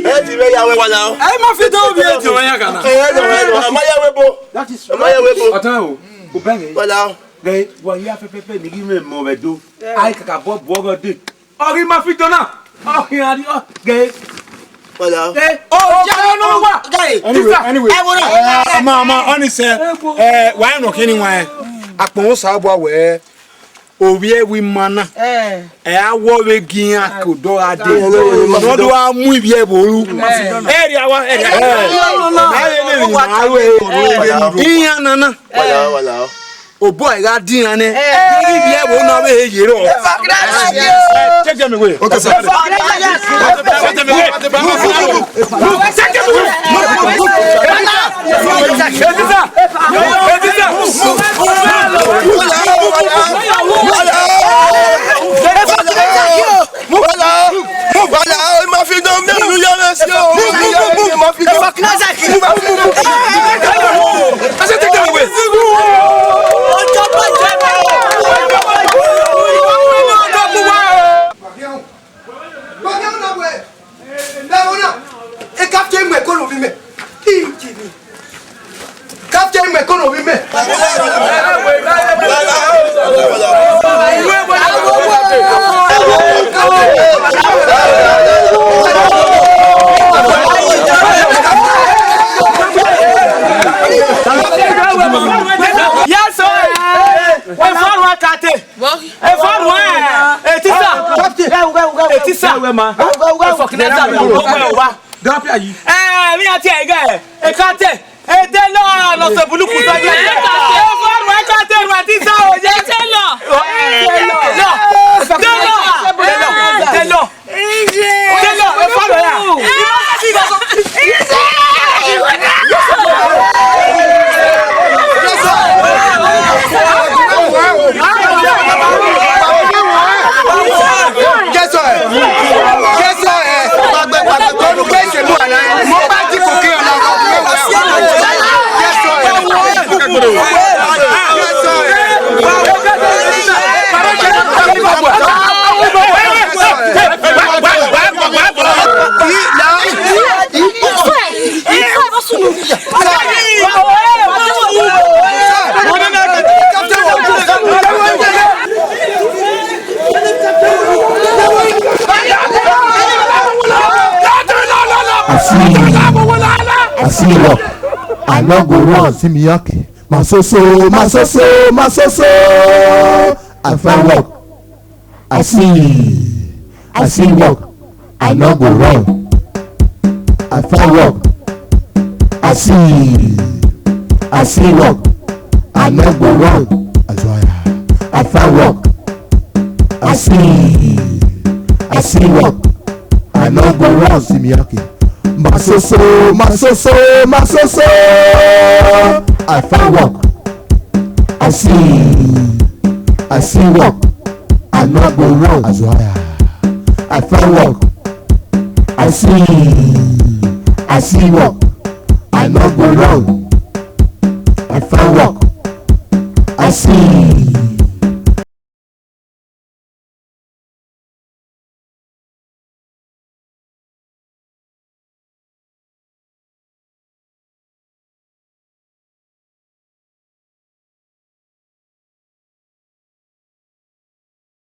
Ẹ ti vbe ya wẹ, wala. Ẹ, Mafido, ovbi ẹvbo uwa ya kana. Ẹ, ẹ, ẹ, a ma ya wẹ bo. That is right. A ma ya wẹ bo. Ọtẹn o, obẹ mwẹ. Wala. Ghe, wa ya fẹfẹfẹ ni ghi mwẹ mọ vbe do. Ai kaka bọ bu ọghọ de. Ọ ghi Mafido na. Ọ khian ri, ọ ghe. Wala. Ghe. Ọ jẹ no wa. Ghe. Anyway, anyway. Ẹ wo na. Eh, ma, ma, honest, eh, eh, wa no kini wa, eh. Akpọn Osanobua wẹ, ovbi ẹvbo ima na. Eh. Ẹ a wọ vbe gi iran ke odọ gha de. Eh, no, no, no, no. Ne ọ do gha mu ivbi ẹvbo ru. Eh. Ẹ rhia wa, ẹ rhia. Eh. Eh. Ma vbe ne emwi ma ru ẹre. Eh. Iran nana. Wala, wala. Obọ ẹ gha dian nẹ. Eh. Ivbi ẹvbo na vbe he ye rọ. Take them away. Okay, sir. Take them away. Take them away. Move, move, move, move. Take them away. Move, move, move, move. Etisa. Etisa. Move, move, move. Wala, wala, wala. Wala, wala, ma fi dán mi lu yàrá sí o. Move, move, move, move. Ma fi dán. Move, move, move. Ẹ ṣe tètè wẹ̀. Captain mẹ kó lọ bí mẹ. Captain mẹ kó lọ bí mẹ. Yes, sir. Ẹ fọrọ akate. Ẹ fọrọ ẹ. Etisa. Etisa. Ẹ fọkìnà ẹja mi ò wá. Ẹ mi àti ẹ gẹ. Ẹ ká tẹ. Ede lọ, lọ sẹ buluku sẹ yẹ. Ẹ fọrọ ẹ ká tẹ ru àti sa o. Ede lọ. Ede lọ. Ede lọ. Ede lọ. Ede lọ, ẹ fọrọ ya. Yes, sir. Yes, sir. Yes, sir. I see, I see rock. I no go run, see me, okay. My so so, my so so, my so so. I find work. I see, I see work. I no go run. I find work. I see, I see work. I no go run. I find work. I see, I see work. I no go run, see me, okay. My so so, my so so, my so so. I find work. I see, I see work. I no go run. Azuaya. I find work. I see, I see work. I no go run. I find work. I see,